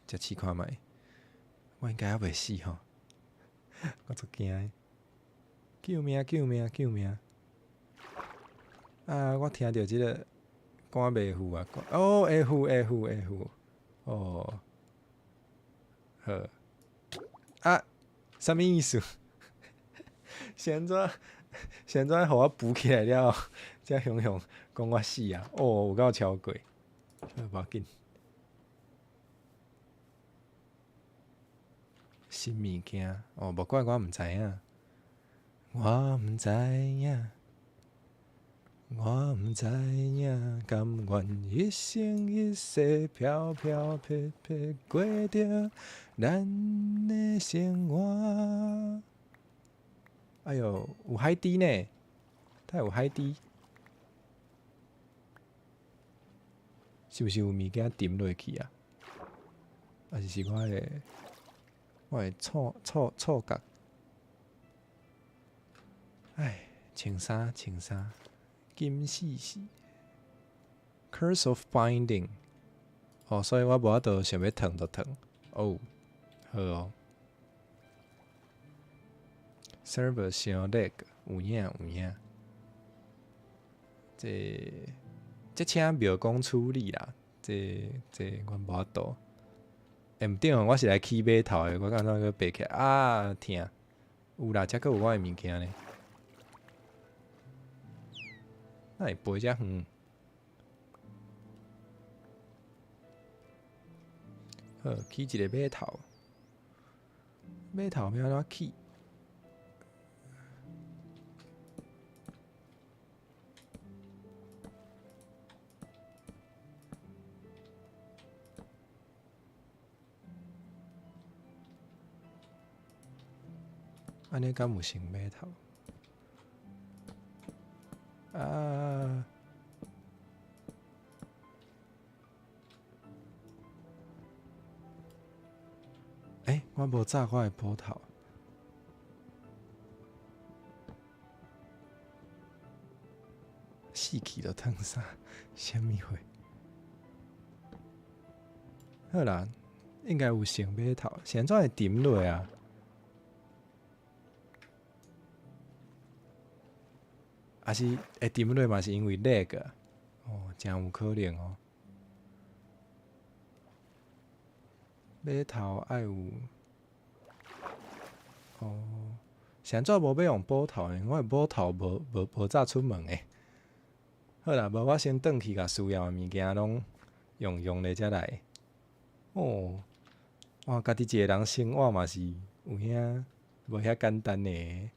試看覓。我應該猶袂死吼，我足驚的。救命！救命！救命！啊！我聽著這个歌袂赴啊！哦，會赴會赴會赴。哦，好。啊，啥物意思？是按怎？是按怎？予我浮起來了後，才雄雄講我死啊！哦，有夠超過，好，無要緊。新物件哦，無怪我毋知影，我毋知影，我毋知影，甘願一生一世飄飄撇撇過著咱的生活。哎喲，有海底呢，它有海底，是毋是有物件沉落去啊？還是是我的錯覺？唉，穿衫穿衫，金絲絲，Curse of Binding。哦，所以我無法度想欲褪就褪。哦，好哦。Server 傷 lag，有影有影。這請廟公處理啦，這我無法度。欸，毋對哦，我是來起碼頭的，我敢怎閣爬起來？啊，疼！有啦，這閣有我的物件呢。哪會飛遮遠？好，起一个碼頭。碼頭欲按怎起？按呢敢有成碼頭？啊！欸，我無炸我的斧頭。死去就褪衫，啥物貨？好啦，應該有成碼頭，是按怎會沉落啊？抑是會沉落嘛？是因為 lag 哦，誠有可能哦。碼頭愛有哦，是按怎無欲用斧頭呢？我的斧頭無早出門的。好啦，無我先轉去共需要的物件攏用用咧，才來。哦，哇，家己一个人生活嘛是有影無遐簡單的。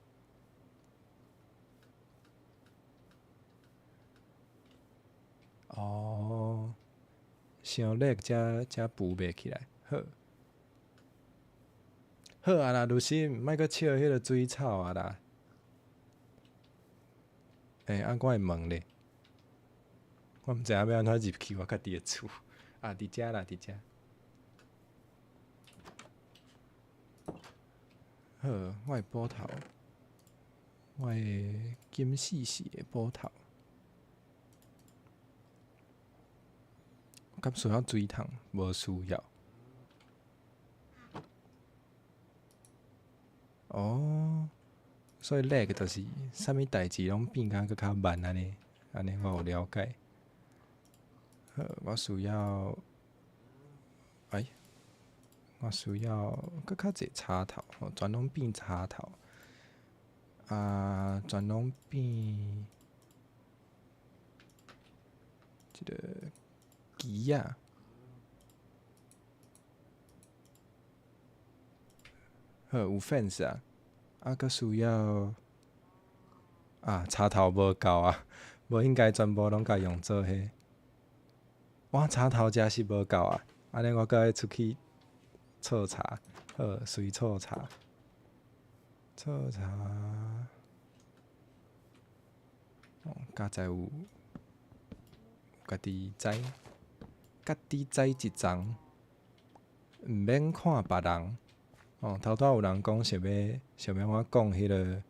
哦，傷 lag 才浮袂起來，好。好啊啦，女神，莫閣笑彼个水草啊啦。欸，啊，我的門咧？我毋知影欲按怎入去我家己的厝。啊，佇遮啦，佇遮。好，我的斧頭，我的金絲絲的斧頭。敢需要水桶？無需要。哦，所以 lag 就是啥物代誌攏變甲閣較慢按呢，按呢我有了解。好，我需要，哎，我需要閣較濟插頭，全攏變插頭。啊，全攏變這个機仔。好，有 fence 啊，啊，閣需要啊，插頭無夠啊，無應該全部攏共用做彼。哇，插頭真是無夠啊！按呢我閣愛出去採错查，好，随错查，错查。哦，佳哉有家己知，家己知一層，毋免看別人。哦，頭拄有人講想欲我講彼个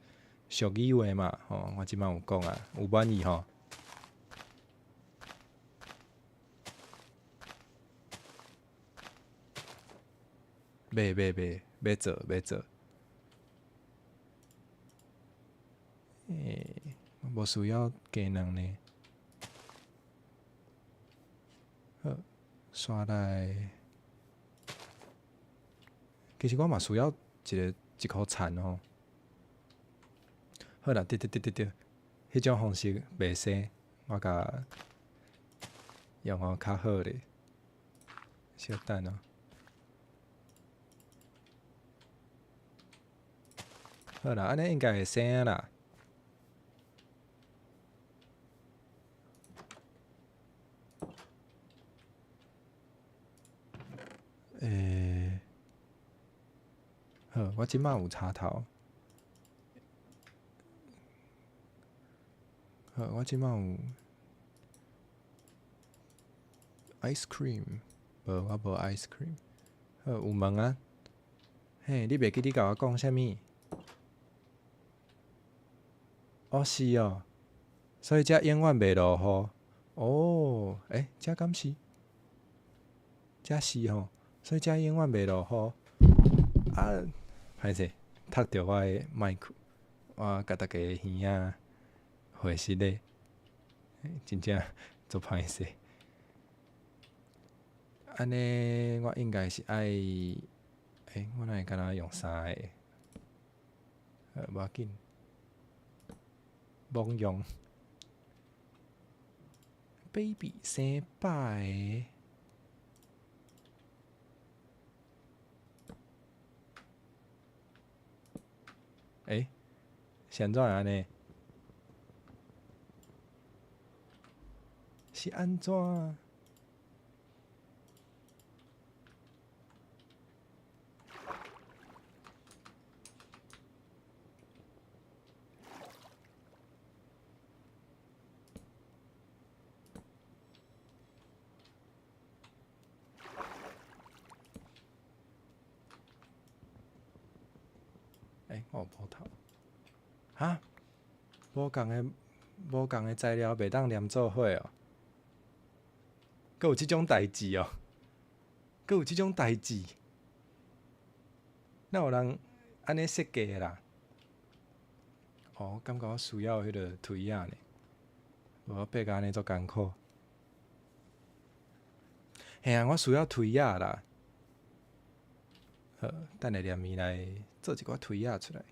俗語話嘛，吼，我這擺有講啊，有滿意吼？袂袂袂，欲做欲做。欸，無需要雞卵呢。好，煞來。其實我嘛需要一个一箍田吼。好啦，對對對對對，彼種方式袂生，我共用予較好咧。小等哦。好啦，按呢應該會生啦。欸，好，我這擺有插頭。好，我這擺有 ice cream，無，我無 ice cream。好，有問啊？嘿，你袂記你共我講啥物？哦，是哦，所以這永遠袂落雨。哦，欸，這敢是？這是吼，所以這永遠袂落雨。啊，歹勢，踢著我的麥克，我共大家耳仔回失禮，真正足歹勢。按呢，我應該是愛，欸，我哪會敢若用三个？無要緊，罔用。Baby 生100个。欸，是按怎會按呢？是按怎？欸，我有斧頭。哈？無仝的材料袂當連做伙哦？閣有這種代誌哦？閣有這種代誌？哪有人按呢設計的啦？哦，我感覺我需要彼个錘仔呢，無我爬甲按呢足艱苦。嘿啊，我需要錘仔啦。好，等下連伊來做一寡錘仔出來。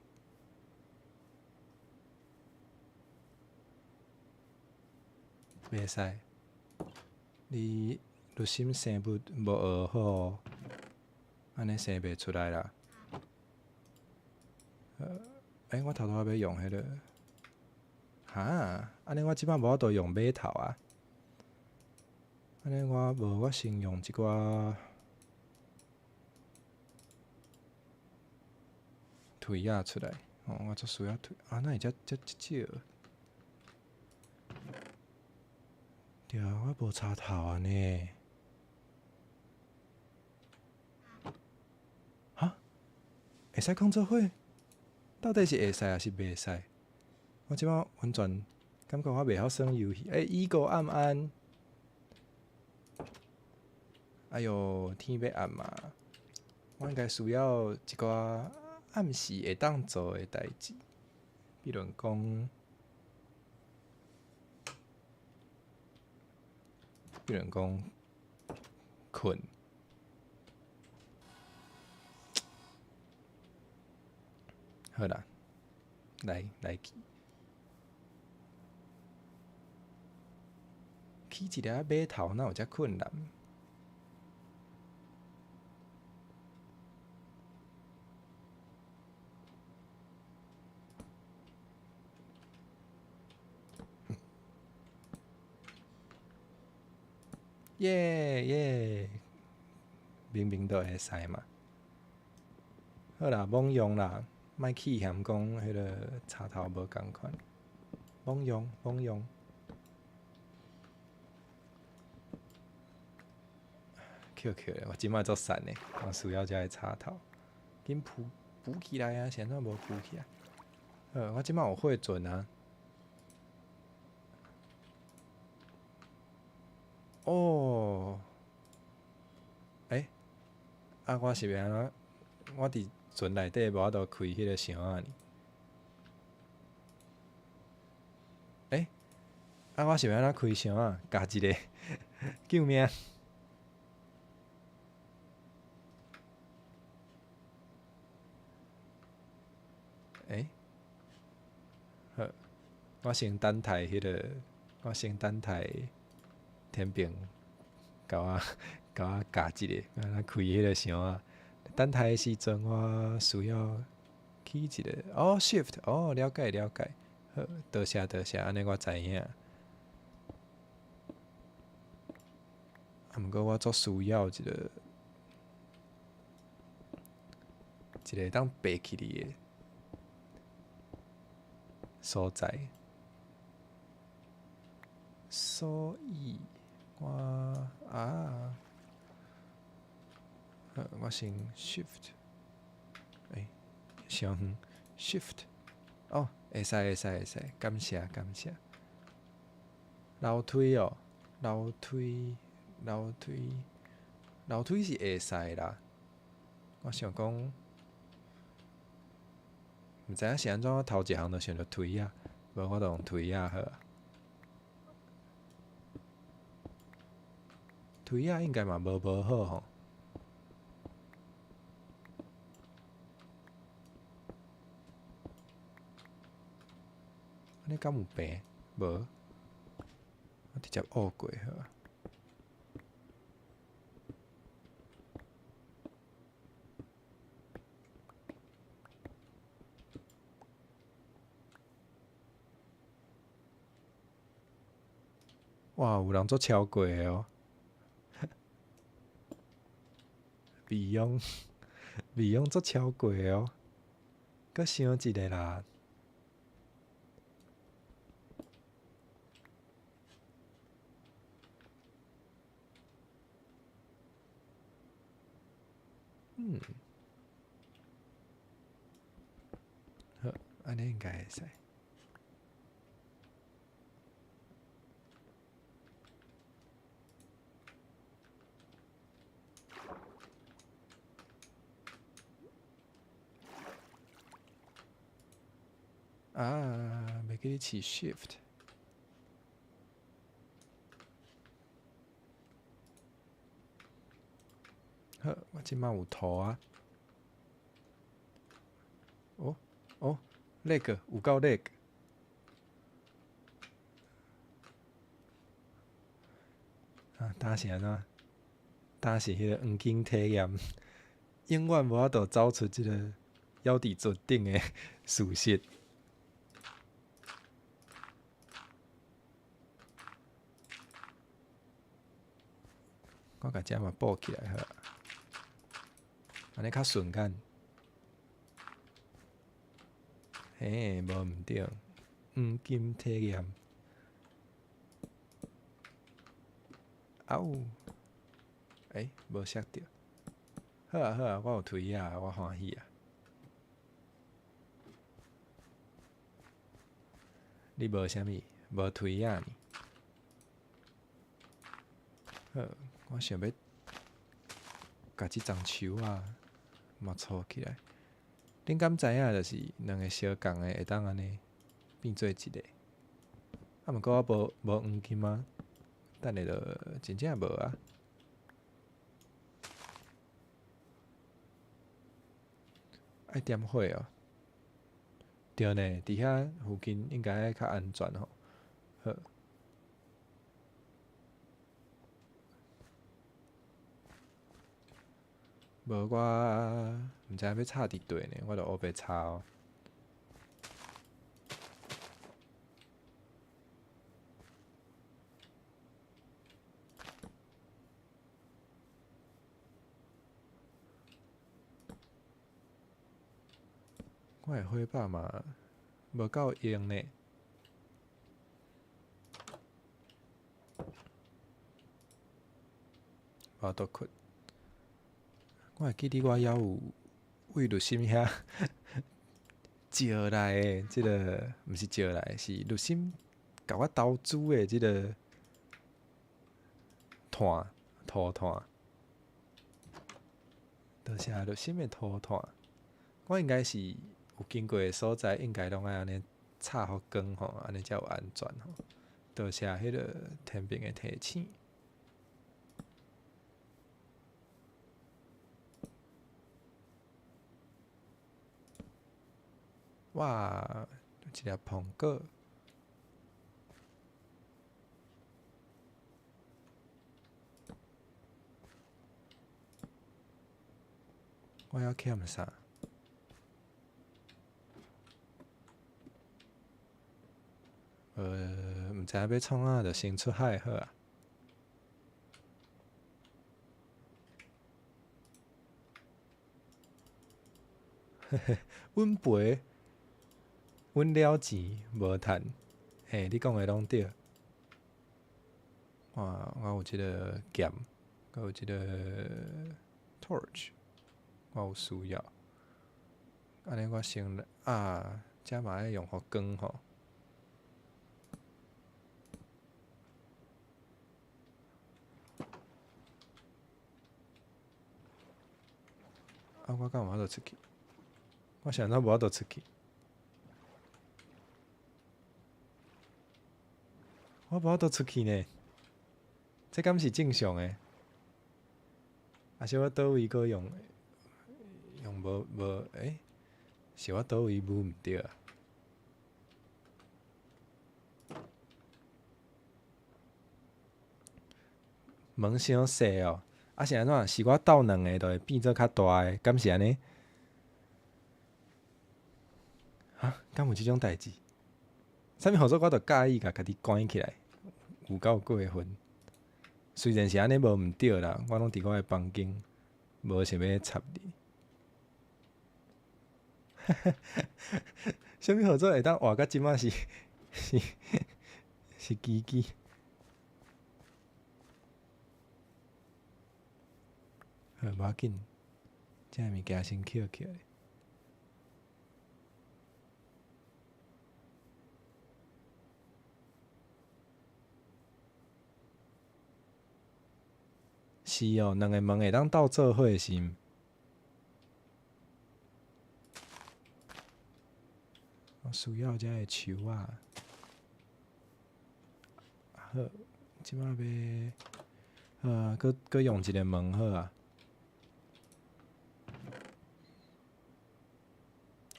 袂使，你入侵生物無學好，按呢生袂出來啦。欸，我頭拄仔欲用彼个，哈，按呢我這擺無法度用馬頭啊。按呢我無，我先用一寡錘仔出來。哦，我足需要錘，啊，哪會遮遮遮少？對啊，我無插頭啊呢。哈？會使囥做伙？到底是會使抑是袂使？我這擺完全感覺我袂曉耍遊戲。欸，伊個暗暗。哎喲，天欲暗啊！我應該需要一寡暗時會當做的代誌，比如講，比如講，睏。好啦，來來去，起一个馬頭，哪有遮困難？耶耶，明明都會使嘛。好啦，罔用啦，莫去嫌講彼个插頭無仝款，罔用罔用。扣扣咧，我這擺足散的，我需要這个插頭，緊補補起來啊！是按怎無補起來？好，我這擺有火船啊！哦，欸，啊，我是欲按怎？我佇船內底無法度開彼个箱仔呢？欸，啊，我是欲按怎開箱仔？咬一个，救命！欸，好，我先等待彼个，我先等待天平共我咬一个，按怎開彼个箱仔。等待的時陣，我需要起一个哦，shift 哦，了解了解，好，多謝多謝，按呢我知影。啊，毋過我足需要一个會當爬起來的所在，所以我啊。好，我先 shift，欸，傷遠，shift，哦，會使會使會使，感謝感謝。樓梯哦，樓梯樓梯樓梯是會使啦。我想講，毋知影是按怎，我頭一項就想著梯仔，無我就用梯仔好啊。梯仔應該嘛無無好吼。按呢敢有病？無，我直接挖過好啊。哇，有人足超過的哦！未用，未用足超過的哦！閣想一个啦。嗯，好，按呢應該會使。啊，袂記得試 shift。好，我這擺有圖啊。哦哦，lag 有夠 lag。啊，當時按怎？當時彼个黃金體驗，永遠無法度走出這个猶佇船頂的事實。我共這嘛補起來好啊，按呢較順眼。嘿，無毋對，黃金體驗。嗷！欸，無摔著。好啊好啊，我有梯仔，我歡喜啊。你無啥物？無梯仔呢？好，我想欲共這叢樹仔嘛粗起來。恁敢知影？就是兩个相仝的會當按呢變做一个。啊，毋過我無黃金啊，等下就真正無啊。愛點火哦。對呢，佇遐附近應該較安全吼。好。無我毋知影欲插佇佗呢，我就烏白插哦。我的火把嘛無夠用呢。無法度睏。我會記得我猶有為律心遐借來的這个，毋是借來，是律心共我投資的這个炭塗炭。多謝律心的塗炭。我應該是有經過的所在，應該攏愛按呢插予光吼，按呢才有安全吼。多謝彼个天兵的提醒。哇，有一粒蘋果。我猶欠啥？毋知影欲創啥，就先出海好啊。嘿嘿，阮赔，阮了錢無趁，嘿，你講的攏對。哇，我有這个劍，閣有這个 torch，我有需要。按呢我先啊，這嘛愛用予光吼。啊！我敢有法度出去？我是按怎無法度出去？我無法度出去呢？這敢是正常的？抑是我佗位閣用用無無？欸？是我佗位舞毋對啊？門傷細哦，啊是按怎？是我鬥兩个就會變做較大个，敢是按呢？哈？敢有這種代誌？啥物號做我就佮意共家己關起來，有夠過分。雖然是按呢無毋對啦，我攏佇我的房間，無想欲插你。啥物號做會當活到這擺是是是奇蹟。好，無要緊，這个物件先抾起來。是哦，兩个門會當鬥做伙是毋？我需要這个樹仔。好，這擺欲，好啊，閣閣用一个門好啊。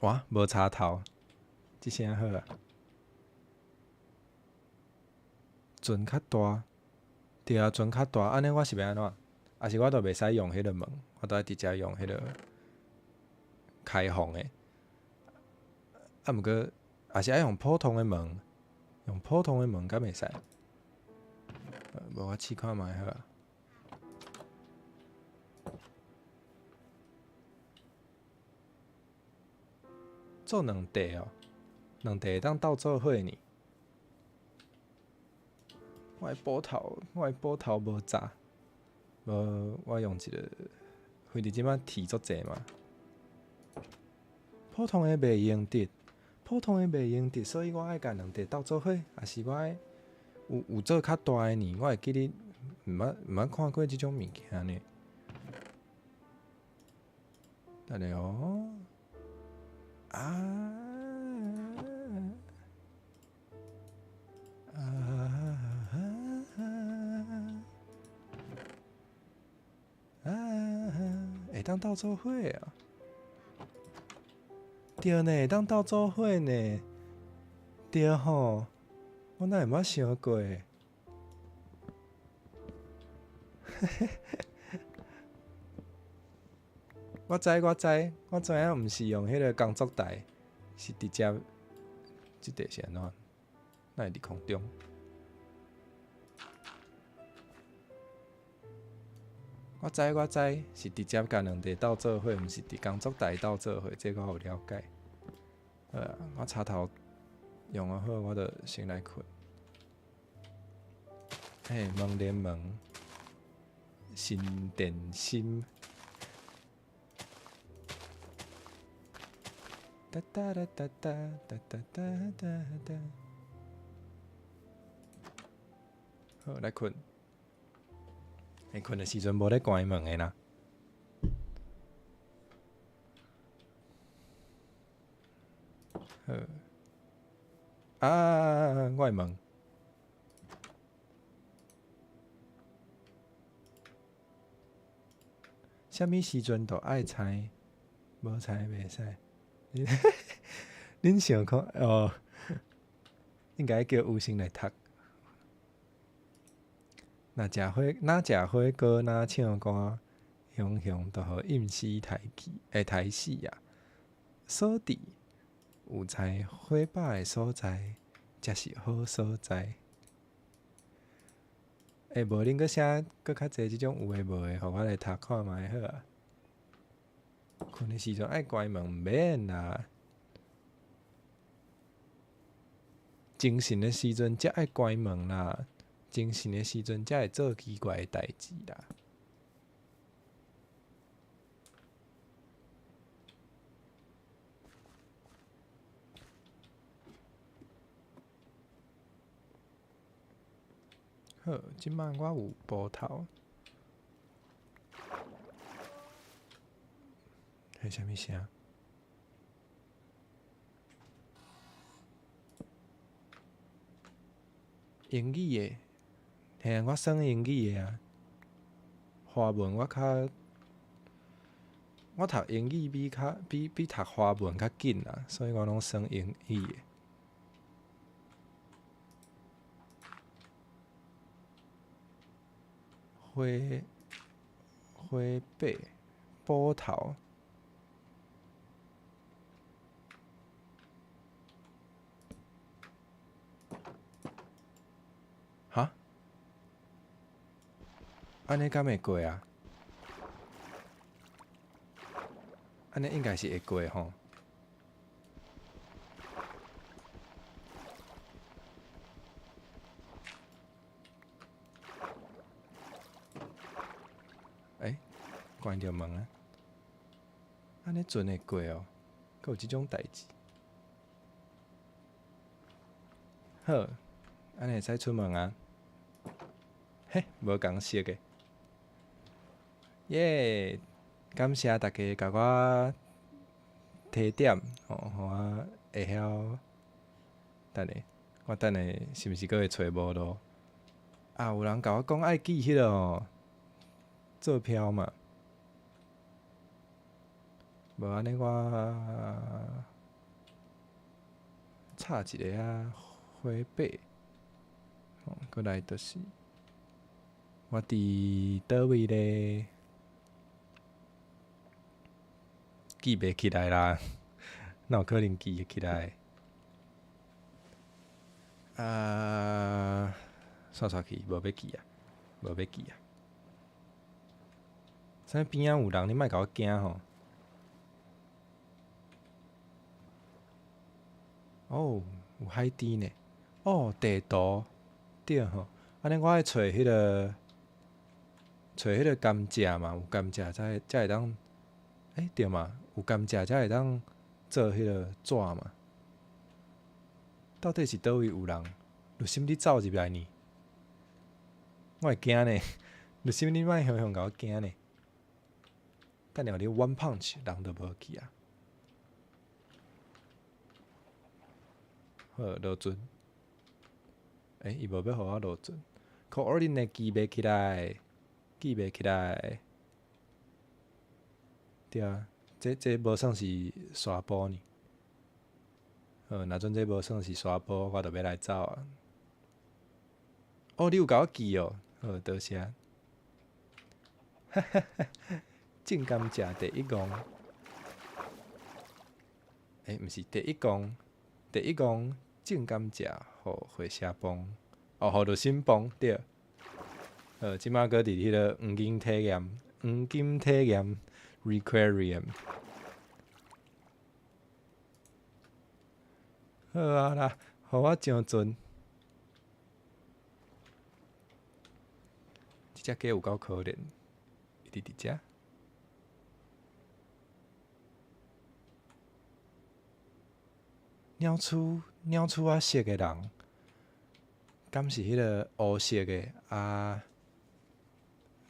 哇，無插頭，這聲好啊。船較大，對啊，船較大，按呢我是欲按怎？抑是我都袂使用彼个門，我都愛直接用彼个開放的。啊，毋過也是愛用普通的門，用普通的門敢會使？無我試看覓好啊。做兩塊哦，兩塊會當鬥做伙呢。我的斧頭，我的斧頭無炸，無我用一个，反正這擺鐵足濟嘛。普通的袂用得，普通的袂用得，所以我愛共兩塊鬥做伙，抑是我愛有有做較大的呢？我會記得毋捌看過這種物件呢。等下哦，啊啊啊！會當鬥做伙啊？對呢，會當鬥做伙呢？對吼，我哪會無想過？我知我知，我知影，毋是用彼个工作台，是直接，這塊是按怎？哪會佇空中？我知我知，是直接共兩塊鬥做伙，毋是佇工作台鬥做伙，這個我有了解。好啊，我插頭用予好，我就先來睏。嘿，門連門，心電心。噠噠噠噠噠噠噠噠噠。好，來睏。欸，睏的時陣無咧關門的啦。好。啊！我的門。啥物時陣都愛猜，無猜袂使。恁想看哦？應該叫有心來讀。若食火，若食火鍋，若唱歌，雄雄都予陰死刣去，會刣死啊！所以有菜火把的所在，才是好所在。欸，無恁閣寫閣較濟這種有的無的，予我來讀看覓好啊。睏的時陣愛關門，毋免啦。精神的時陣才愛關門啦，精神的時陣才會做奇怪的代誌啦。好，這擺我有埔頭。彼啥物聲？英語的，嘿啊，我耍英語的啊。華文我較，我讀英語比較比比讀華文較緊啊，所以我攏耍英語的。火火把，埔頭。哈？按呢敢會過啊？按呢應該是會過吼。欸，關著門啊！按呢船會過哦，閣有這種代誌。好，按呢會使出門啊？嘿，無仝色的。耶！感謝大家共我提點，吼，予我會曉。等下，我等下是毋是閣會揣無路？啊，有人共我講愛寄彼个哦，做票嘛。無按呢，我插一个啊火把，吼，閣來就是我佇佗位咧？記袂起來啦，哪有可能記會起來？啊，煞煞去，無欲記啊，無欲記啊。啥物邊仔有人，你莫共我驚吼。哦，有海豬呢。哦，地圖對吼。按呢我愛揣彼个，揣彼个甘蔗嘛，有甘蔗才會當，欸，對嘛？有甘蔗才會當做彼个紙嘛。到底是佗位有人？為啥物你走入來呢？我會驚呢。為啥物你莫雄雄共我驚呢？等下予你 one punch，人就無去啊。好，落船。欸，伊無欲予我落船。Coordinate 記袂起來，記袂起來。對啊，這無算是沙埔呢。好，若準這無算是沙埔，我就欲來走啊。哦，你有共我記哦，好，多謝。哈哈哈，種甘蔗第一戇。欸，毋是第一戇，第一戇種甘蔗，予火車幫，哦，予濾芯幫，對。好，這擺閣佇彼个黃金體驗，黃金體驗，Requarium。好啊啦，予我上船。這隻雞有夠可憐，伊佇遮。鳥鼠鳥鼠仔色的人，敢是彼个烏色的啊？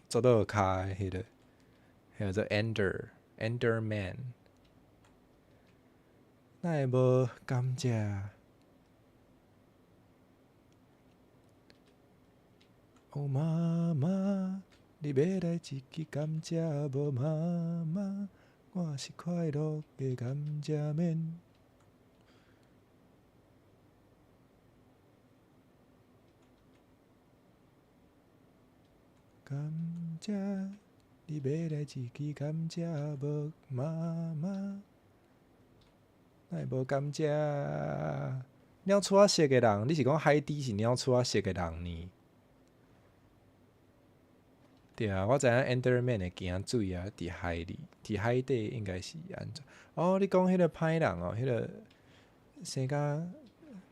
做落跤的彼个，叫做 Enderman。哪會無甘蔗？哦，媽媽，你欲來一支甘蔗無？媽媽，我是快樂的甘蔗man。甘蔗，你欲來一支甘蔗無？媽媽，哪會無甘蔗？鳥鼠仔色的人，你是講海底是鳥鼠仔色的人呢？對啊，我知影 Enderman 會驚水啊，佇海裡，佇海底應該是按怎？哦，你講彼个歹人哦，彼个生甲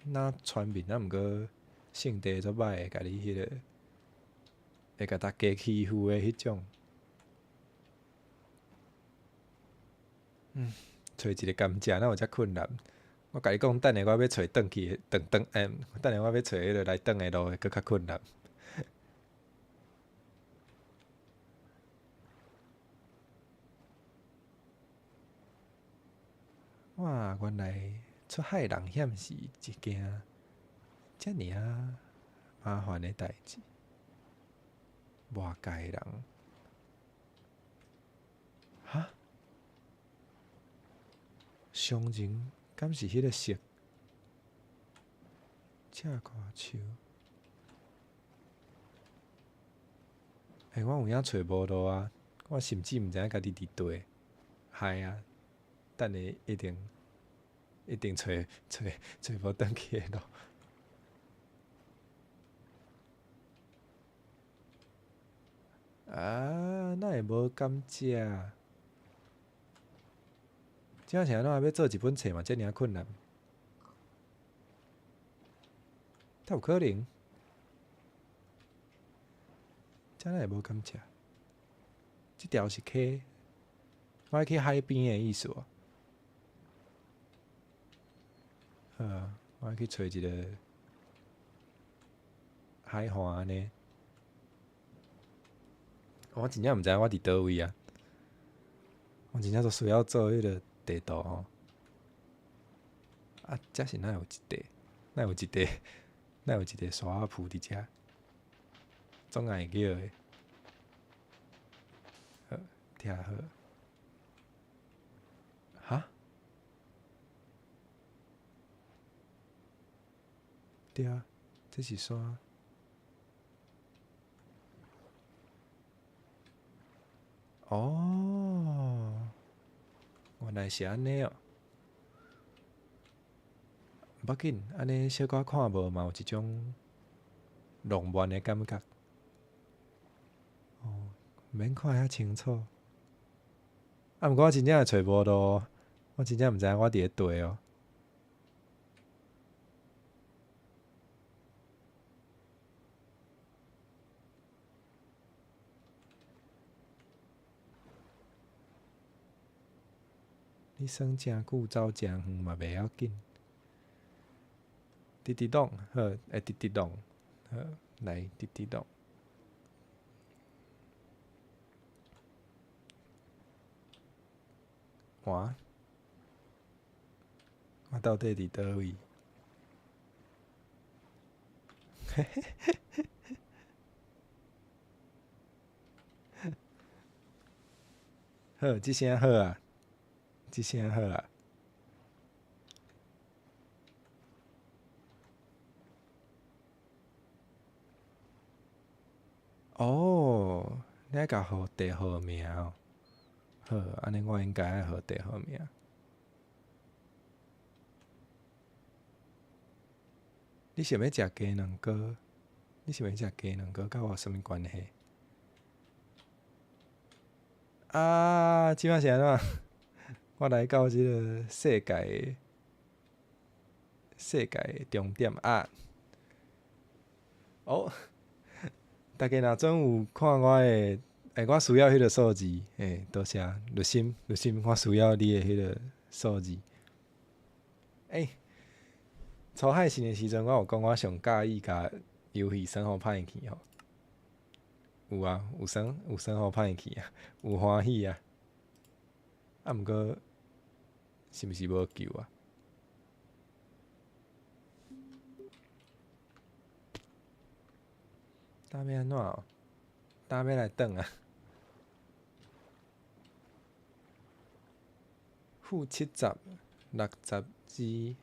若村民啊，毋過性地足歹的，共你彼个會共逐家欺負的彼種。揣一个甘蔗，哪有遮困難？我共你講，等下我欲揣轉去，轉轉欸，等下我欲揣彼个來轉的路會閣較困難。哇，原來出海人險是一件遮爾仔麻煩的代誌。外界人，哈？商人敢是彼个色？赤瓜樹。欸，我有影揣無路啊！我甚至毋知影家己佇佗。害啊！等下一定一定揣揣揣無轉去的路。啊，哪會無甘蔗？這是按怎欲做一本冊嘛？遮爾仔困難？敢有可能？遮哪會無甘蔗？這條是溪，我愛去海邊的意思無？好啊，我愛去揣一个海岸按呢。我真正毋知影我佇佗位啊！我真正都需要做彼个地圖吼。啊，遮是哪有一塊？哪有一塊？哪有一塊沙仔鋪佇遮？總愛會叫的。好，聽好。哈？對啊，這是山。哦，原來是按呢哦。無要緊，按呢小可看無嘛有一種浪漫的感覺。哦，毋免看遐清楚。啊，毋過我真正會揣無路，我真正毋知影我佇咧佗哦。你耍誠久，走誠遠嘛袂要緊。直直弄，好，會直直弄，好，來直直弄。哇！我到底佇佗位？嘿嘿嘿嘿嘿。好，這聲好啊，這聲好啊。哦，你愛共號地號名哦。好，按呢我應該愛號地號名。你想欲食雞卵糕？你想欲食雞卵糕，佮我有啥物關係？啊，這擺是按怎？我來到這个世界世界的終點啊！哦，大家若準有看我的，欸，我需要彼个數字，欸，多謝律心，律心，我需要你的彼个數字。欸，初海線的時陣，我有講我上佮意共遊戲耍予歹去吼。有啊，有耍有耍予歹去啊，有歡喜啊。啊，毋過是毋是無救啊？今欲按怎哦？今欲來轉啊？-70，62，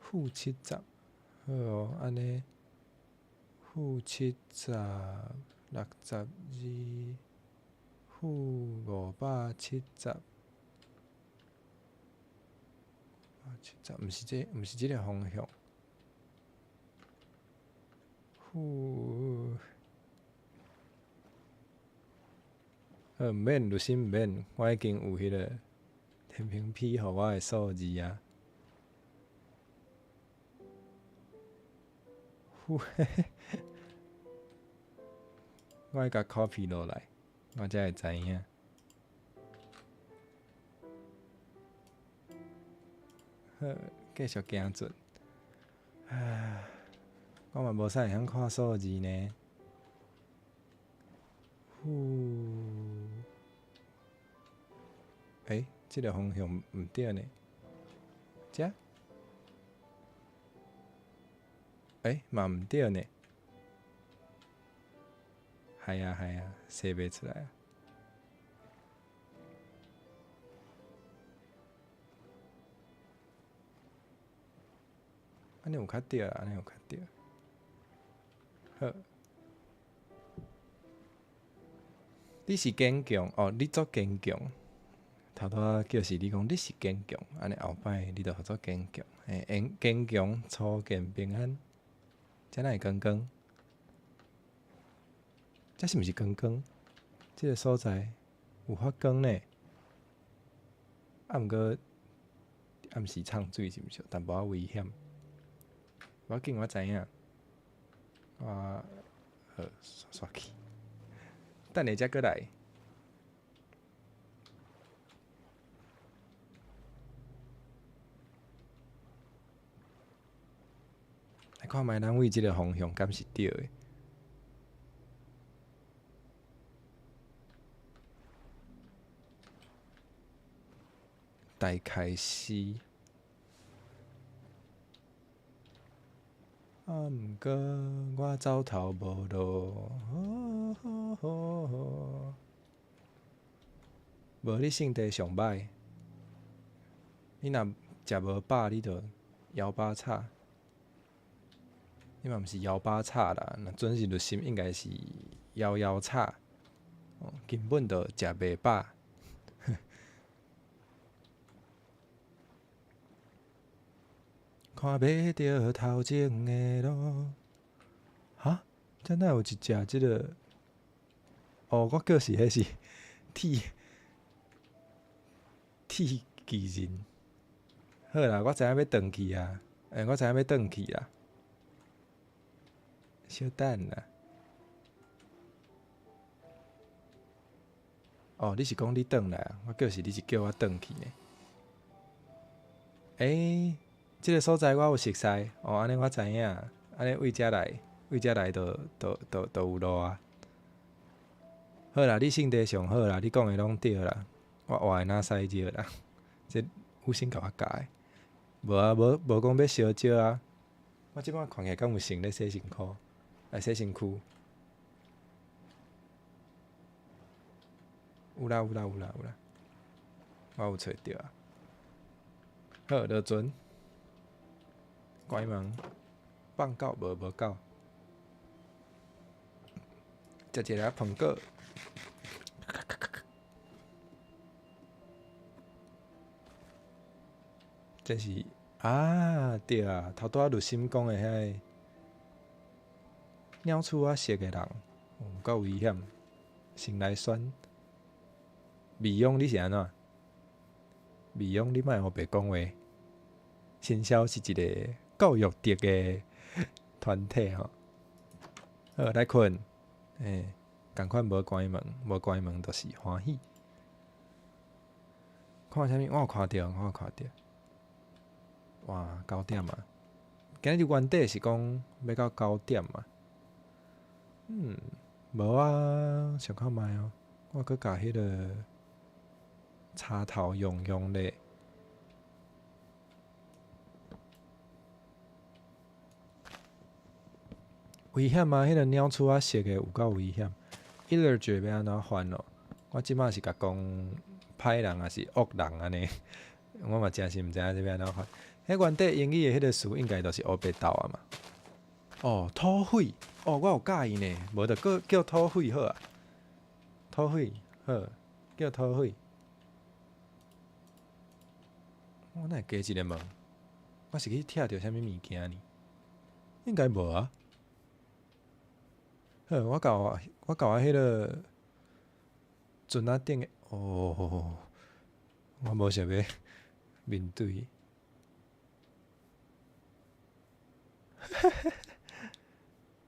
負70，好哦，按呢，負70，62，-570，70，毋是這，毋是這个方向。負，好，毋免，律師毋免，我已經有彼个天平批予我的數字啊。呼嘿嘿，我愛共 copy 落來，我才會知影。好，繼續行進。唉，我嘛無啥會曉看數字呢。呼，欸，這个方向毋對呢。遮？欸，嘛毋對呢。係啊係啊，寫袂出來啊。按呢有較對啦，按呢有較對。好。你是堅強哦，你足堅強。頭拄仔叫是你講你是堅強，按呢後擺你就做堅強。欸，堅強，初見平安。這哪會光光？這是毋是光光？這个所在有發光呢。啊，毋過暗時沖水是毋是有淡薄仔危險？無要緊，我知影。我好煞煞去。等下才閣來。來看覓咱對這个方向敢是對的？大開始。啊，毋過我走投無路，無你性地上歹，你若食無飽，你就枵飽炒。你嘛毋是枵飽炒啦，若準是律心應該是枵枵炒，根本就食袂飽。看袂著頭前的路。哈？這哪有一隻這个？哦，我叫是彼是鐵鐵巨人。好啦，我知影欲轉去啊，欸，我知影欲轉去啦。小等啦。哦，你是講你轉來啊？我叫是你是叫我轉去呢？欸，這个所在我有熟似，哦，按呢我知影，按呢對遮來，對遮來就就就就有路啊。好啦，你性地上好啦，你講的攏對啦，我活的哪使少啦，這有心共我教的，無啊，無無講欲相招啊。我這擺看起來敢有像咧洗身軀，來洗身軀。有啦有啦有啦有啦，我有揣著啊。好，落船，關門，放狗無無狗，食一个蘋果。這是啊，對啊，頭拄仔律心講的彼个鳥鼠仔色的人，有夠危險，先來選。未勇，你是按怎？未勇，你莫烏白講話。行銷是一个教育的的團體吼。好，來睏，欸，仝款無關門，無關門就是歡喜。看啥物？我有看著，我有看著。哇，9點啊！今日原底是講欲到九點嘛？嗯，無啊，想看覓哦。我閣共彼个插頭用用咧。危險啊！彼个鳥鼠仔色的有夠危險。Illager 欲按怎翻哦？我這擺是共講歹人抑是惡人按呢？我嘛真是毋知影這欲按怎翻。彼原底英語的彼个詞應該就是烏白鬥啊嘛。哦，土匪哦，我有佮意呢，無就閣叫土匪好啊。土匪好，叫土匪。我哪會加一个門？我是去拆著啥物物件呢？應該無啊。好，我共我彼个船仔頂的，哦，我無想欲面對。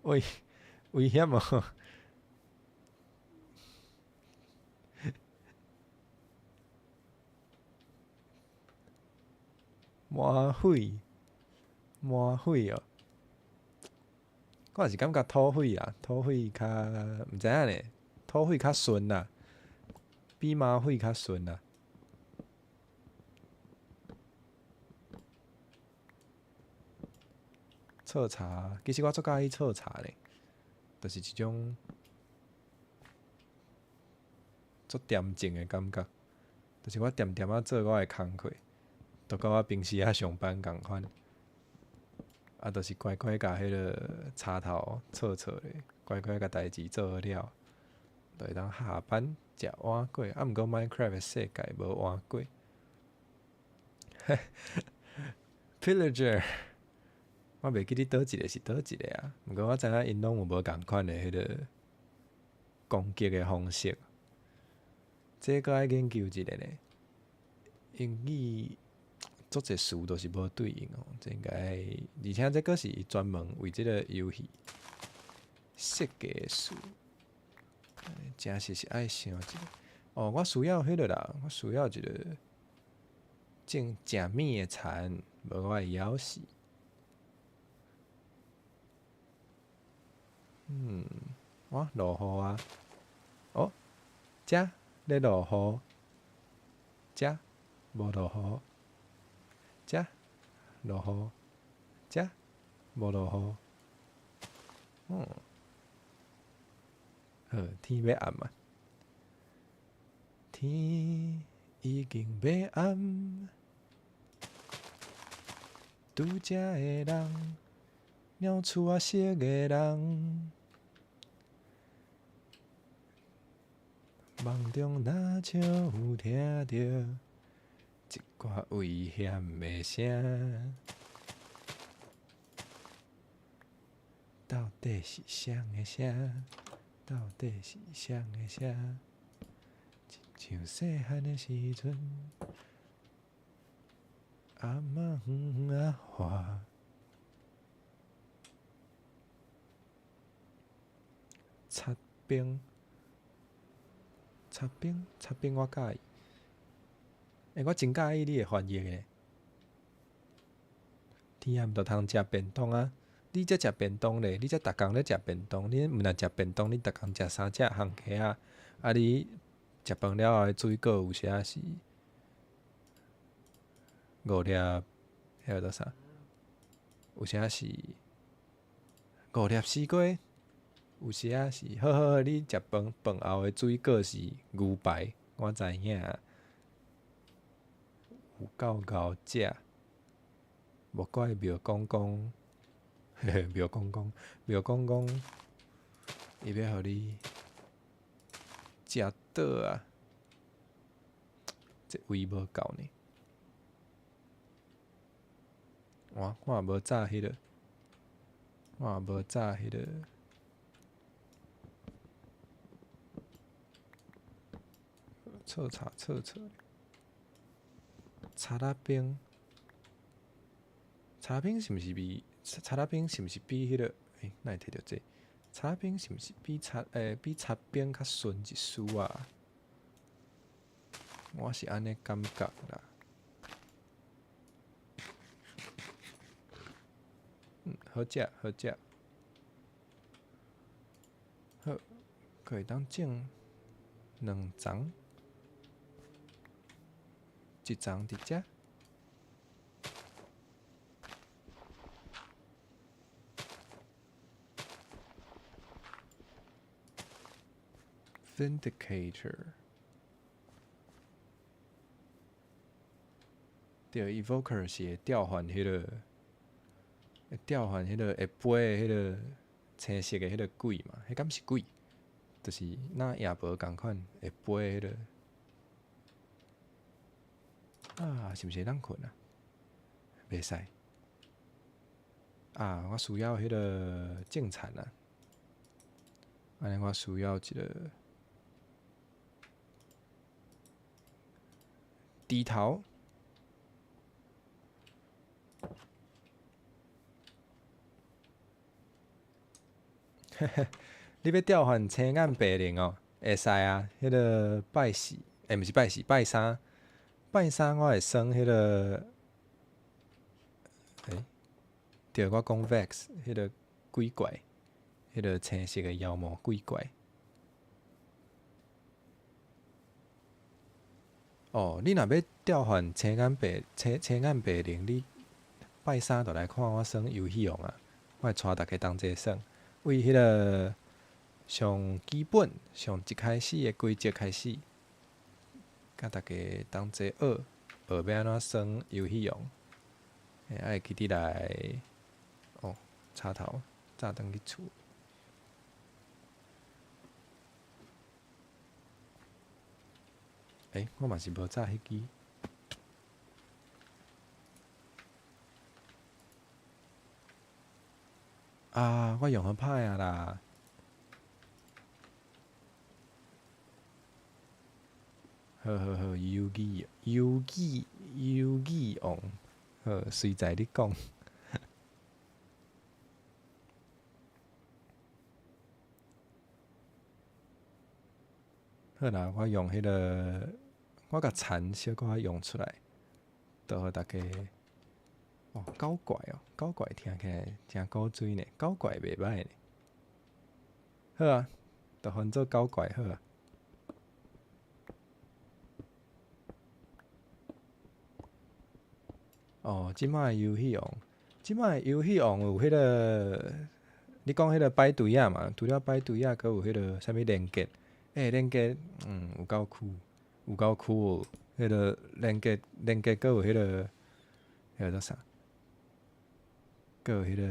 危危險哦！麻匪，麻匪哦！我也是感覺土匪啊，土匪較毋知影咧，土匪較順啦，比馬匪較順啦。剉柴，其實我足佮意剉柴咧，就是一種足恬靜的感覺，就是我恬恬仔做我的工課，就佮我平時仔上班仝款。啊，就是乖乖共彼个插頭剉剉咧，乖乖共代誌做好了，就會當下班食碗粿。啊，毋過 Minecraft 的世界無碗粿。Pillager，我袂記得佗一个是佗一个啊。毋過我知影𪜶攏有無仝款的彼个攻擊的方式。這閣愛研究一下呢。英語足濟詞都是無對應哦，這應該，而且這閣是伊專門為這个遊戲設計的詞，真實是愛想一下。哦，我需要彼个啦，我需要一个種食物的田，無我會枵死。嗯，哇，落雨啊！哦，遮咧落雨，遮無落雨。遮落雨，遮無落雨。嗯，好，天欲暗啊！天已經欲暗，拄遮的人，鳥鼠仔色的人，夢中若像有聽著一寡危險的聲，到底是啥个聲？到底是啥个聲？親像細漢的時陣，阿嬤阿華，擦冰，擦冰，擦冰，我佮意。欸，我真佮意你的翻譯的。天暗就通食便當啊！你才食便當咧，你才逐工咧食便當。你毋但食便當，你逐工食三隻烘雞仔。啊，你食飯了後的水果有時仔是五粒，彼个叫啥？有時仔是五粒西瓜，有時仔是好好好，你食飯飯後的水果是牛排，我知影。有夠𠢕食，無怪廟公公，嘿嘿，廟公公，廟公公，伊欲予你食倒啊！這位無夠呢。哇，我也無紮彼个，我也無紮彼个。剉柴剉剉，柴仔冰，柴冰是毋是比柴冰是毋是比彼个？欸，哪会提著這？柴冰是毋是比柴冰較順一絲啊？我是按呢感覺啦。嗯，好食好食。好，閣會當種兩層，一層佇遮。Vindicator，對，Evoker 是會調換彼個，會調換彼個會飛的彼個青色的彼個鬼嘛？彼敢是鬼？就是若夜無仝款會飛彼個。啊，是毋是會當睏啊？袂使。啊，我需要彼個種田啊。按呢我需要一個。低頭，你欲調換青眼白靈哦？會使啊，彼個拜四，欸，毋是拜四，拜三，拜三我會耍彼個，欸，對，我講 Vex，彼個鬼怪，彼個青色的妖魔鬼怪。哦，你若欲調換青眼白青青眼白靈，你拜三就來看我耍遊戲王啊！我會帶大家同齊耍，為彼個上基本、上一開始的規則開始，共大家同齊學學欲按怎耍遊戲王。欸，愛記得來哦，插頭早轉去厝。欸，我嘛是無紮彼支。啊，我用予歹啊啦！好好好，遊記遊記遊記王，好，隨在你講。好啦，我用彼個，我共田小可用出來，就予大家。哦，搞怪哦，搞怪聽起來誠古錐呢，搞怪袂䆀呢。好啊，就翻做搞怪好啊。哦，這擺遊戲王，這擺遊戲王有彼個，你講彼個擺隊仔嘛？除了擺隊仔，閣有彼個啥物連結？欸，連結，有夠酷，有夠酷哦！彼個連結，連結，閣有彼個，彼個叫啥？閣有彼個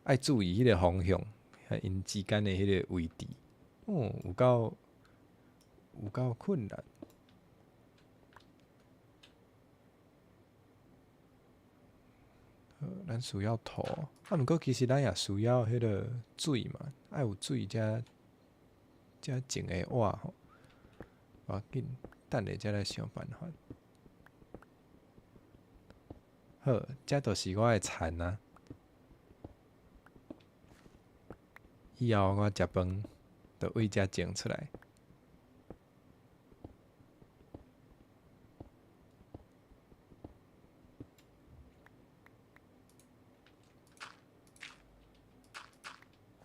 愛注意彼個方向，𪜶之間的彼個位置，哦，有夠困難。咱需要土，啊，毋過其實咱也需要彼個水嘛，愛有水才才種會活吼。無要緊，等下才來想辦法。好，這就是我的田啊。以後我食飯，就為遮種出來。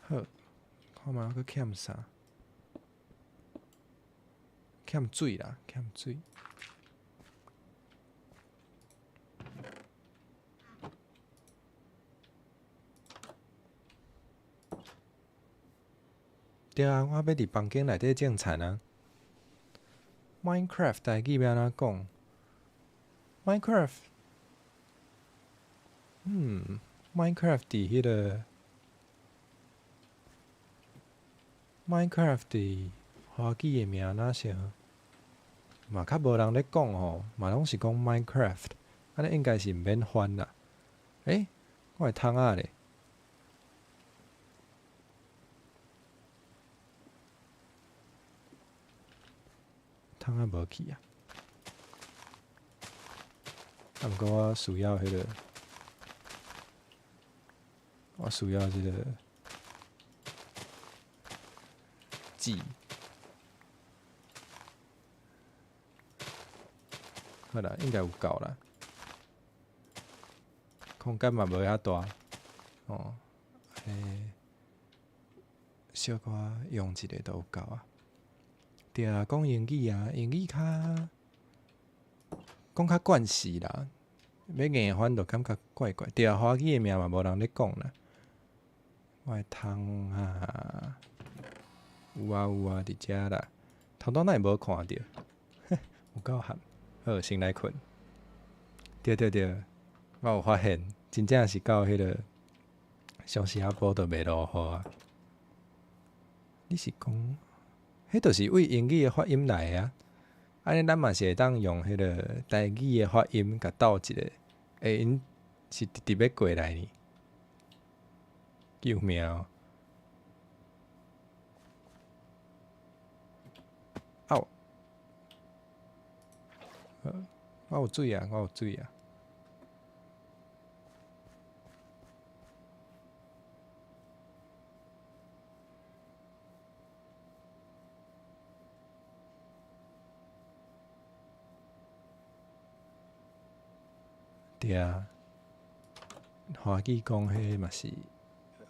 好，看覓閣欠啥？欠水啦，欠水。對啊，我欲佇房間內底種田啊。Minecraft 台語欲按怎講？Minecraft，Minecraft 佇彼個 Minecraft 佇華語的名若像嘛較無人咧講吼，嘛攏是講 Minecraft，按呢應該是毋免翻啦。欸，我的窗仔咧？窗仔無去啊！啊，毋過我需要彼個，我需要這个字。好啦，應該有夠啦。空間嘛無遐大，哦，小可用一下就有夠啊。對啊，講英語啊，英語較講較慣勢啦，欲硬翻就感覺怪怪。對啊，華語的名嘛無人咧講啦。我的窗啊，有啊有啊，佇遮啦。頭拄哪會無看著？有夠譀。好，先來睏。對對對，我有發現，真正是到彼个雙時仔埔都袂落雨啊。你是講，彼就是為英語的發音來的啊？按呢，咱嘛是會當用彼个台語的發音，共鬥一下。欸，𪜶是直直欲過來呢？救命喔！哦，我有水啊！我有水啊！對啊，華語講彼嘛是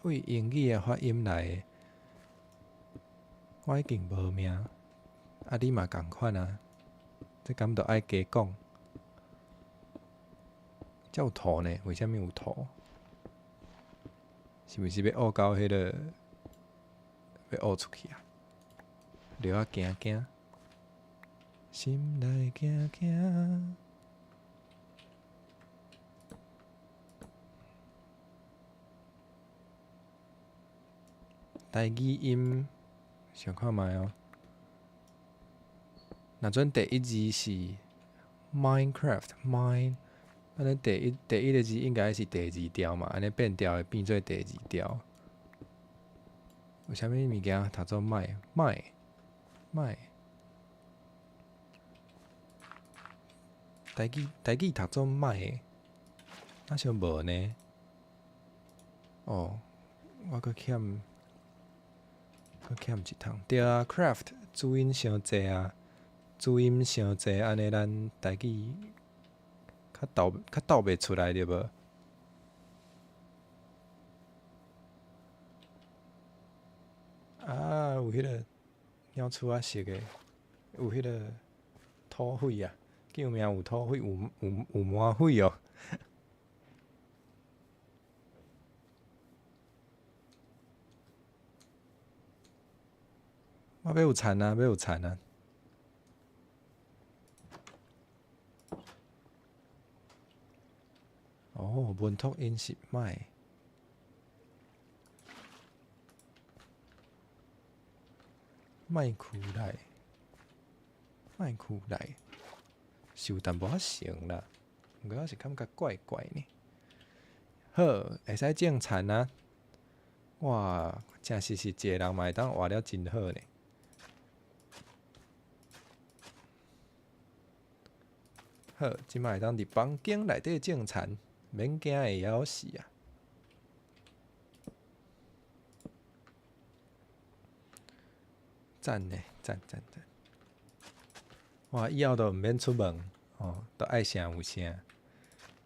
為英語的發音來的。我已經無命，啊你嘛仝款啊，這敢著愛加講？遮有圖呢？為啥物有圖？是毋是欲學到彼个欲學出去啊？著愛行行，心內驚驚。台語音想看覓哦。若準第一字是 Minecraft，Mine，按呢第一个字應該是第二調嘛，按呢變調會變做第二調。有啥物物件讀做麥麥麥？台語讀做麥，若像無呢？哦，我閣欠。閣欠一通，對啊，craft 注音傷濟啊，注音傷濟，按呢咱台語較鬥袂出來對無？啊，有彼个鳥鼠仔色的，有彼个土匪啊！救命！有土匪，有魔匪哦！我欲有田啊，欲有田啊！哦，文托音是麥，麥區內，麥區內，是有淡薄仔像啦，毋過我是感覺怪怪呢。好，會使種田啊！哇，誠實是一个人嘛會當活了真好呢。好，這擺會當佇房間內底種田，免驚會枵死啊！讚呢，讚讚讚！哇，以後都毋免出門，哦，都愛啥有啥。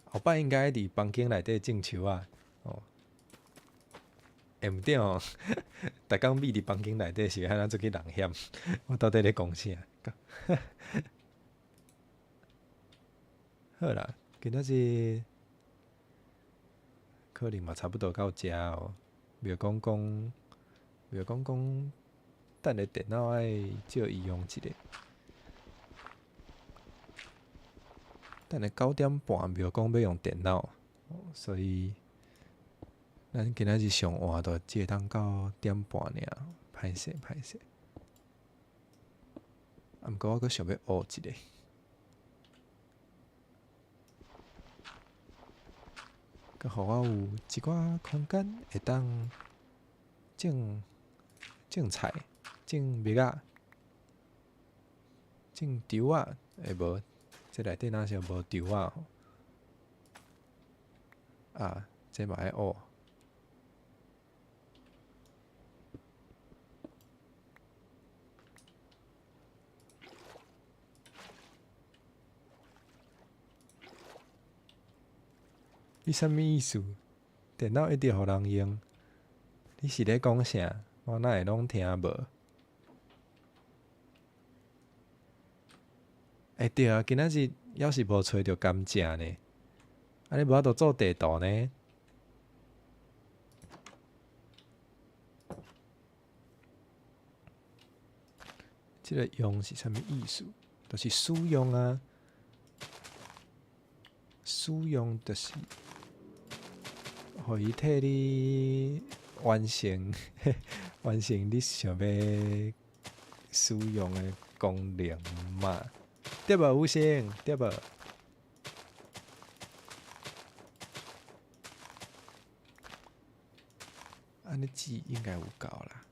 後擺應該佇房間內底種樹仔，哦。欸，毋對哦，逐工覕佇房間內底是按怎做去人險？我到底咧講啥？好啦，今仔日可能嘛差不多到遮哦。袂講講，袂講講，等下電腦愛借伊用一下。等下9點半廟講欲用電腦，所以咱今仔日上晏就只會當到點半爾，歹勢歹勢。啊，毋過我閣想欲學一下。閣予我有一寡空間，會當種菜、種麥仔、種稻仔，欸無，這內底若是無稻仔吼？啊，這嘛愛學。你啥物意思？電腦一直予人用，你是咧講啥？我哪會攏聽無？欸，對啊，今仔日猶是無揣著甘蔗呢，按呢無法度做地圖呢。這个用是啥物意思？就是使用啊，使用就是予伊替你完成完成你想欲使用的功能嘛。對無，有聲，對無？按呢字應該有夠啦。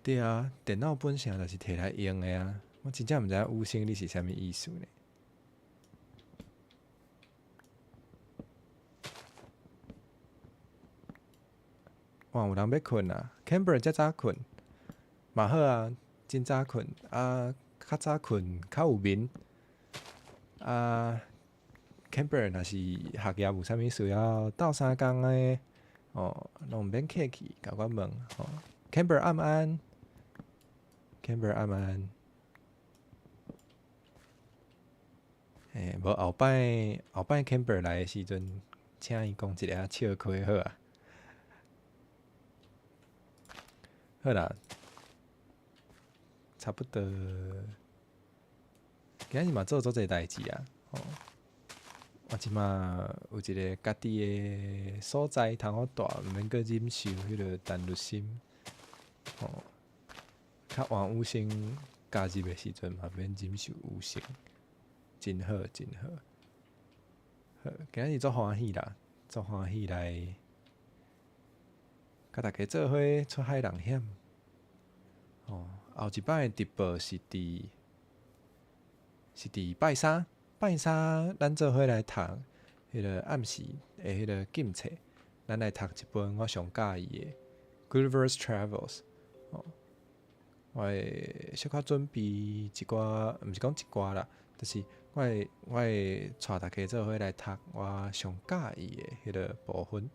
對啊，電腦本身就是提來用的啊。我真正毋知影有聲你是啥物意思呢？哇，有人欲睏啊？Camber 遮早睏，嘛好啊，真早睏啊，較早睏較有眠。啊，Camber 若是學業有啥物需要鬥相共的，哦，攏毋免客氣，共我問吼。Camber 暗安，Camber 暗安。欸，無後擺後擺 Camber 來的時陣，請伊講一下笑話好啊。好啦，差不多。今日嘛做足濟代誌啊，吼！我這馬有一个家己的所在通好蹛，毋免閣忍受彼个陳律心，吼。較晚有聲加入的時陣嘛，免忍受有聲，真好真好。好，今日足歡喜啦，足歡喜來，佮大家做伙出海浪險。哦，後一擺直播是佇拜三，拜三咱做伙來讀彼个暗時的彼个禁冊，咱來讀一本我上佮意的《Gulliver's Travels》。哦，我會小可準備一寡，毋是講一寡啦，就是我會帶大家做伙來讀我上佮意的彼个部分。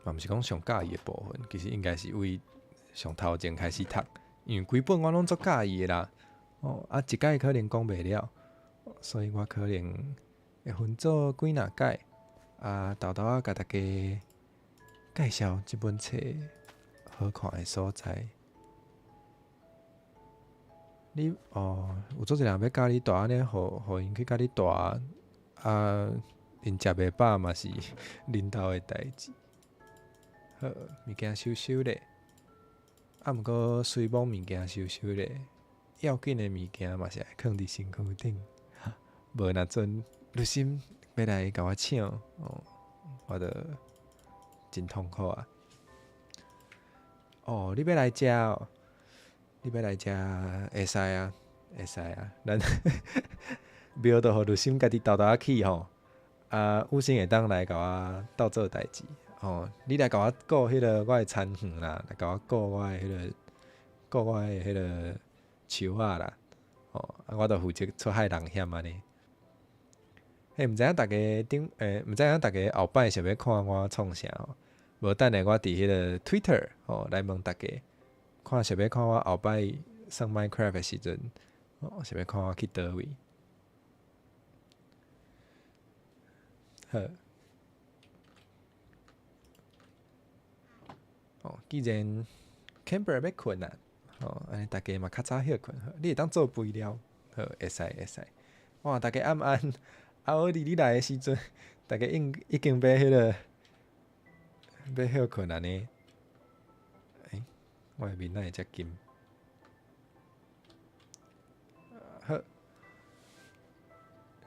嘛毋是講上佮意的部分，其實應該是為上頭前開始讀，因為規本我攏足佮意的啦。哦，啊，一擺可能講袂了，所以我可能會分做幾若擺，啊，沓沓仔共大家介紹這本冊好看的所在。你哦，有足濟人欲佮你蹛按呢，予𪜶去佮你蹛，啊，𪜶食袂飽嘛是恁兜的代誌。好，物件收收咧，啊，毋過雖罔物件收收咧，要緊的物件嘛是愛囥佇身軀頂，無若陣律心欲來共我搶，哦，我就真痛苦啊！哦，你欲來遮哦？你欲來遮會使啊，會使啊，咱廟就予律心家己沓沓仔起吼，啊，有心會當來共我鬥做代誌。吼，你來共我顧彼个我的田園啦，來共我顧我的彼个，顧我的彼个樹仔啦，吼，啊，我就負責出海浪險按呢。嘿，毋知影逐家頂，欸，毋知影逐家後擺想欲看我創啥吼？無等下我佇彼个 Twitter 吼來問逐家，看想欲看我後擺耍 Minecraft 的時陣，吼，想欲看我去佗位？好。哦，既然 Camber 欲睏啊，吼，按呢逐家嘛較早歇睏，你會當做肥料，好，會使會使。哇，逐家暗安，啊，我佇你來的時陣，逐家應已經欲彼个欲歇睏啊呢。欸，我的面哪會遮金？好，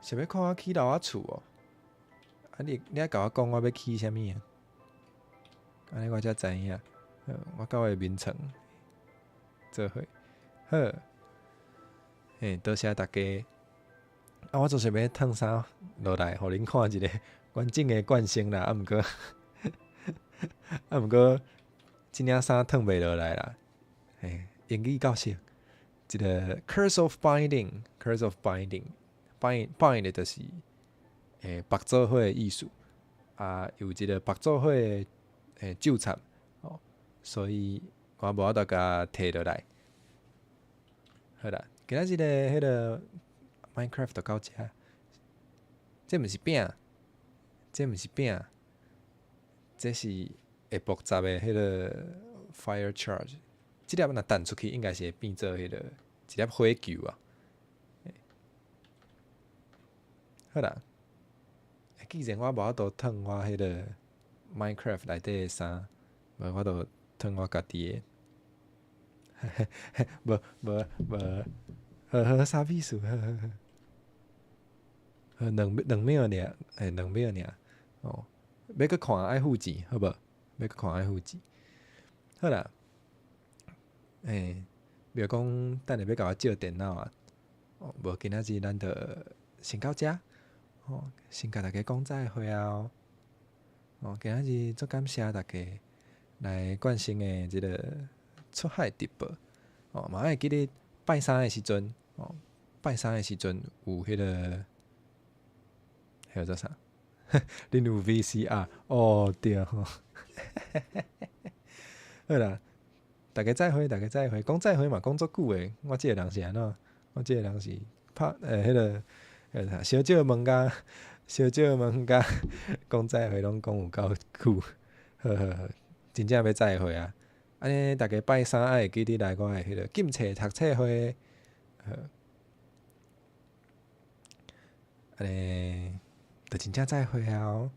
想欲看我起樓仔厝哦？啊你，你愛共我講我欲起啥物啊？按呢我才知影。我佮我的眠床做伙，好，嘿，多謝大家。啊，我就是欲褪衫落來，予恁看一个完整的冠生啦。啊，毋過，啊，毋過，這領衫褪袂落來啦。嘿，英語教室，這个 Curse of Binding，Curse of Binding，bind 就是縛做伙的意思，啊，有一个縛做伙的咒插哦，所以我無法度共提落來。好啦，今仔日的彼个 Minecraft 就到遮，這毋是餅，這毋是餅，這是會爆炸的彼个 Fire Charge。這粒若彈出去，應該是會變做彼個一粒火球啊。好啦，既然我無法度褪我彼个 Minecraft 內底的衫，無我就褪我家己的。無無無，好好啥意思？好好好，好兩秒爾，兩秒爾，哦，欲閣看愛付錢，好無？欲閣看愛付錢。好啦，比如講，等下欲共我借電腦啊，哦，無今仔日咱就先到遮，哦，先共大家講再會啊！哦，今仔日足感謝大家來關心的這个出海直播，哦，嘛愛記得拜三的時陣，哦，拜三的時陣有彼个，彼个做啥？恁有 VCR？哦，對吼，好啦，大家再會，大家再會，講再會嘛，講足久的。我這个人是按怎？我這个人是拍彼个，彼个啥？小少問甲小少問甲講再會，攏講有夠久。好好好，真正欲再會啊！按呢，大家拜三愛會記得來我的彼个禁冊讀冊會。好，按呢，就真正再會啊！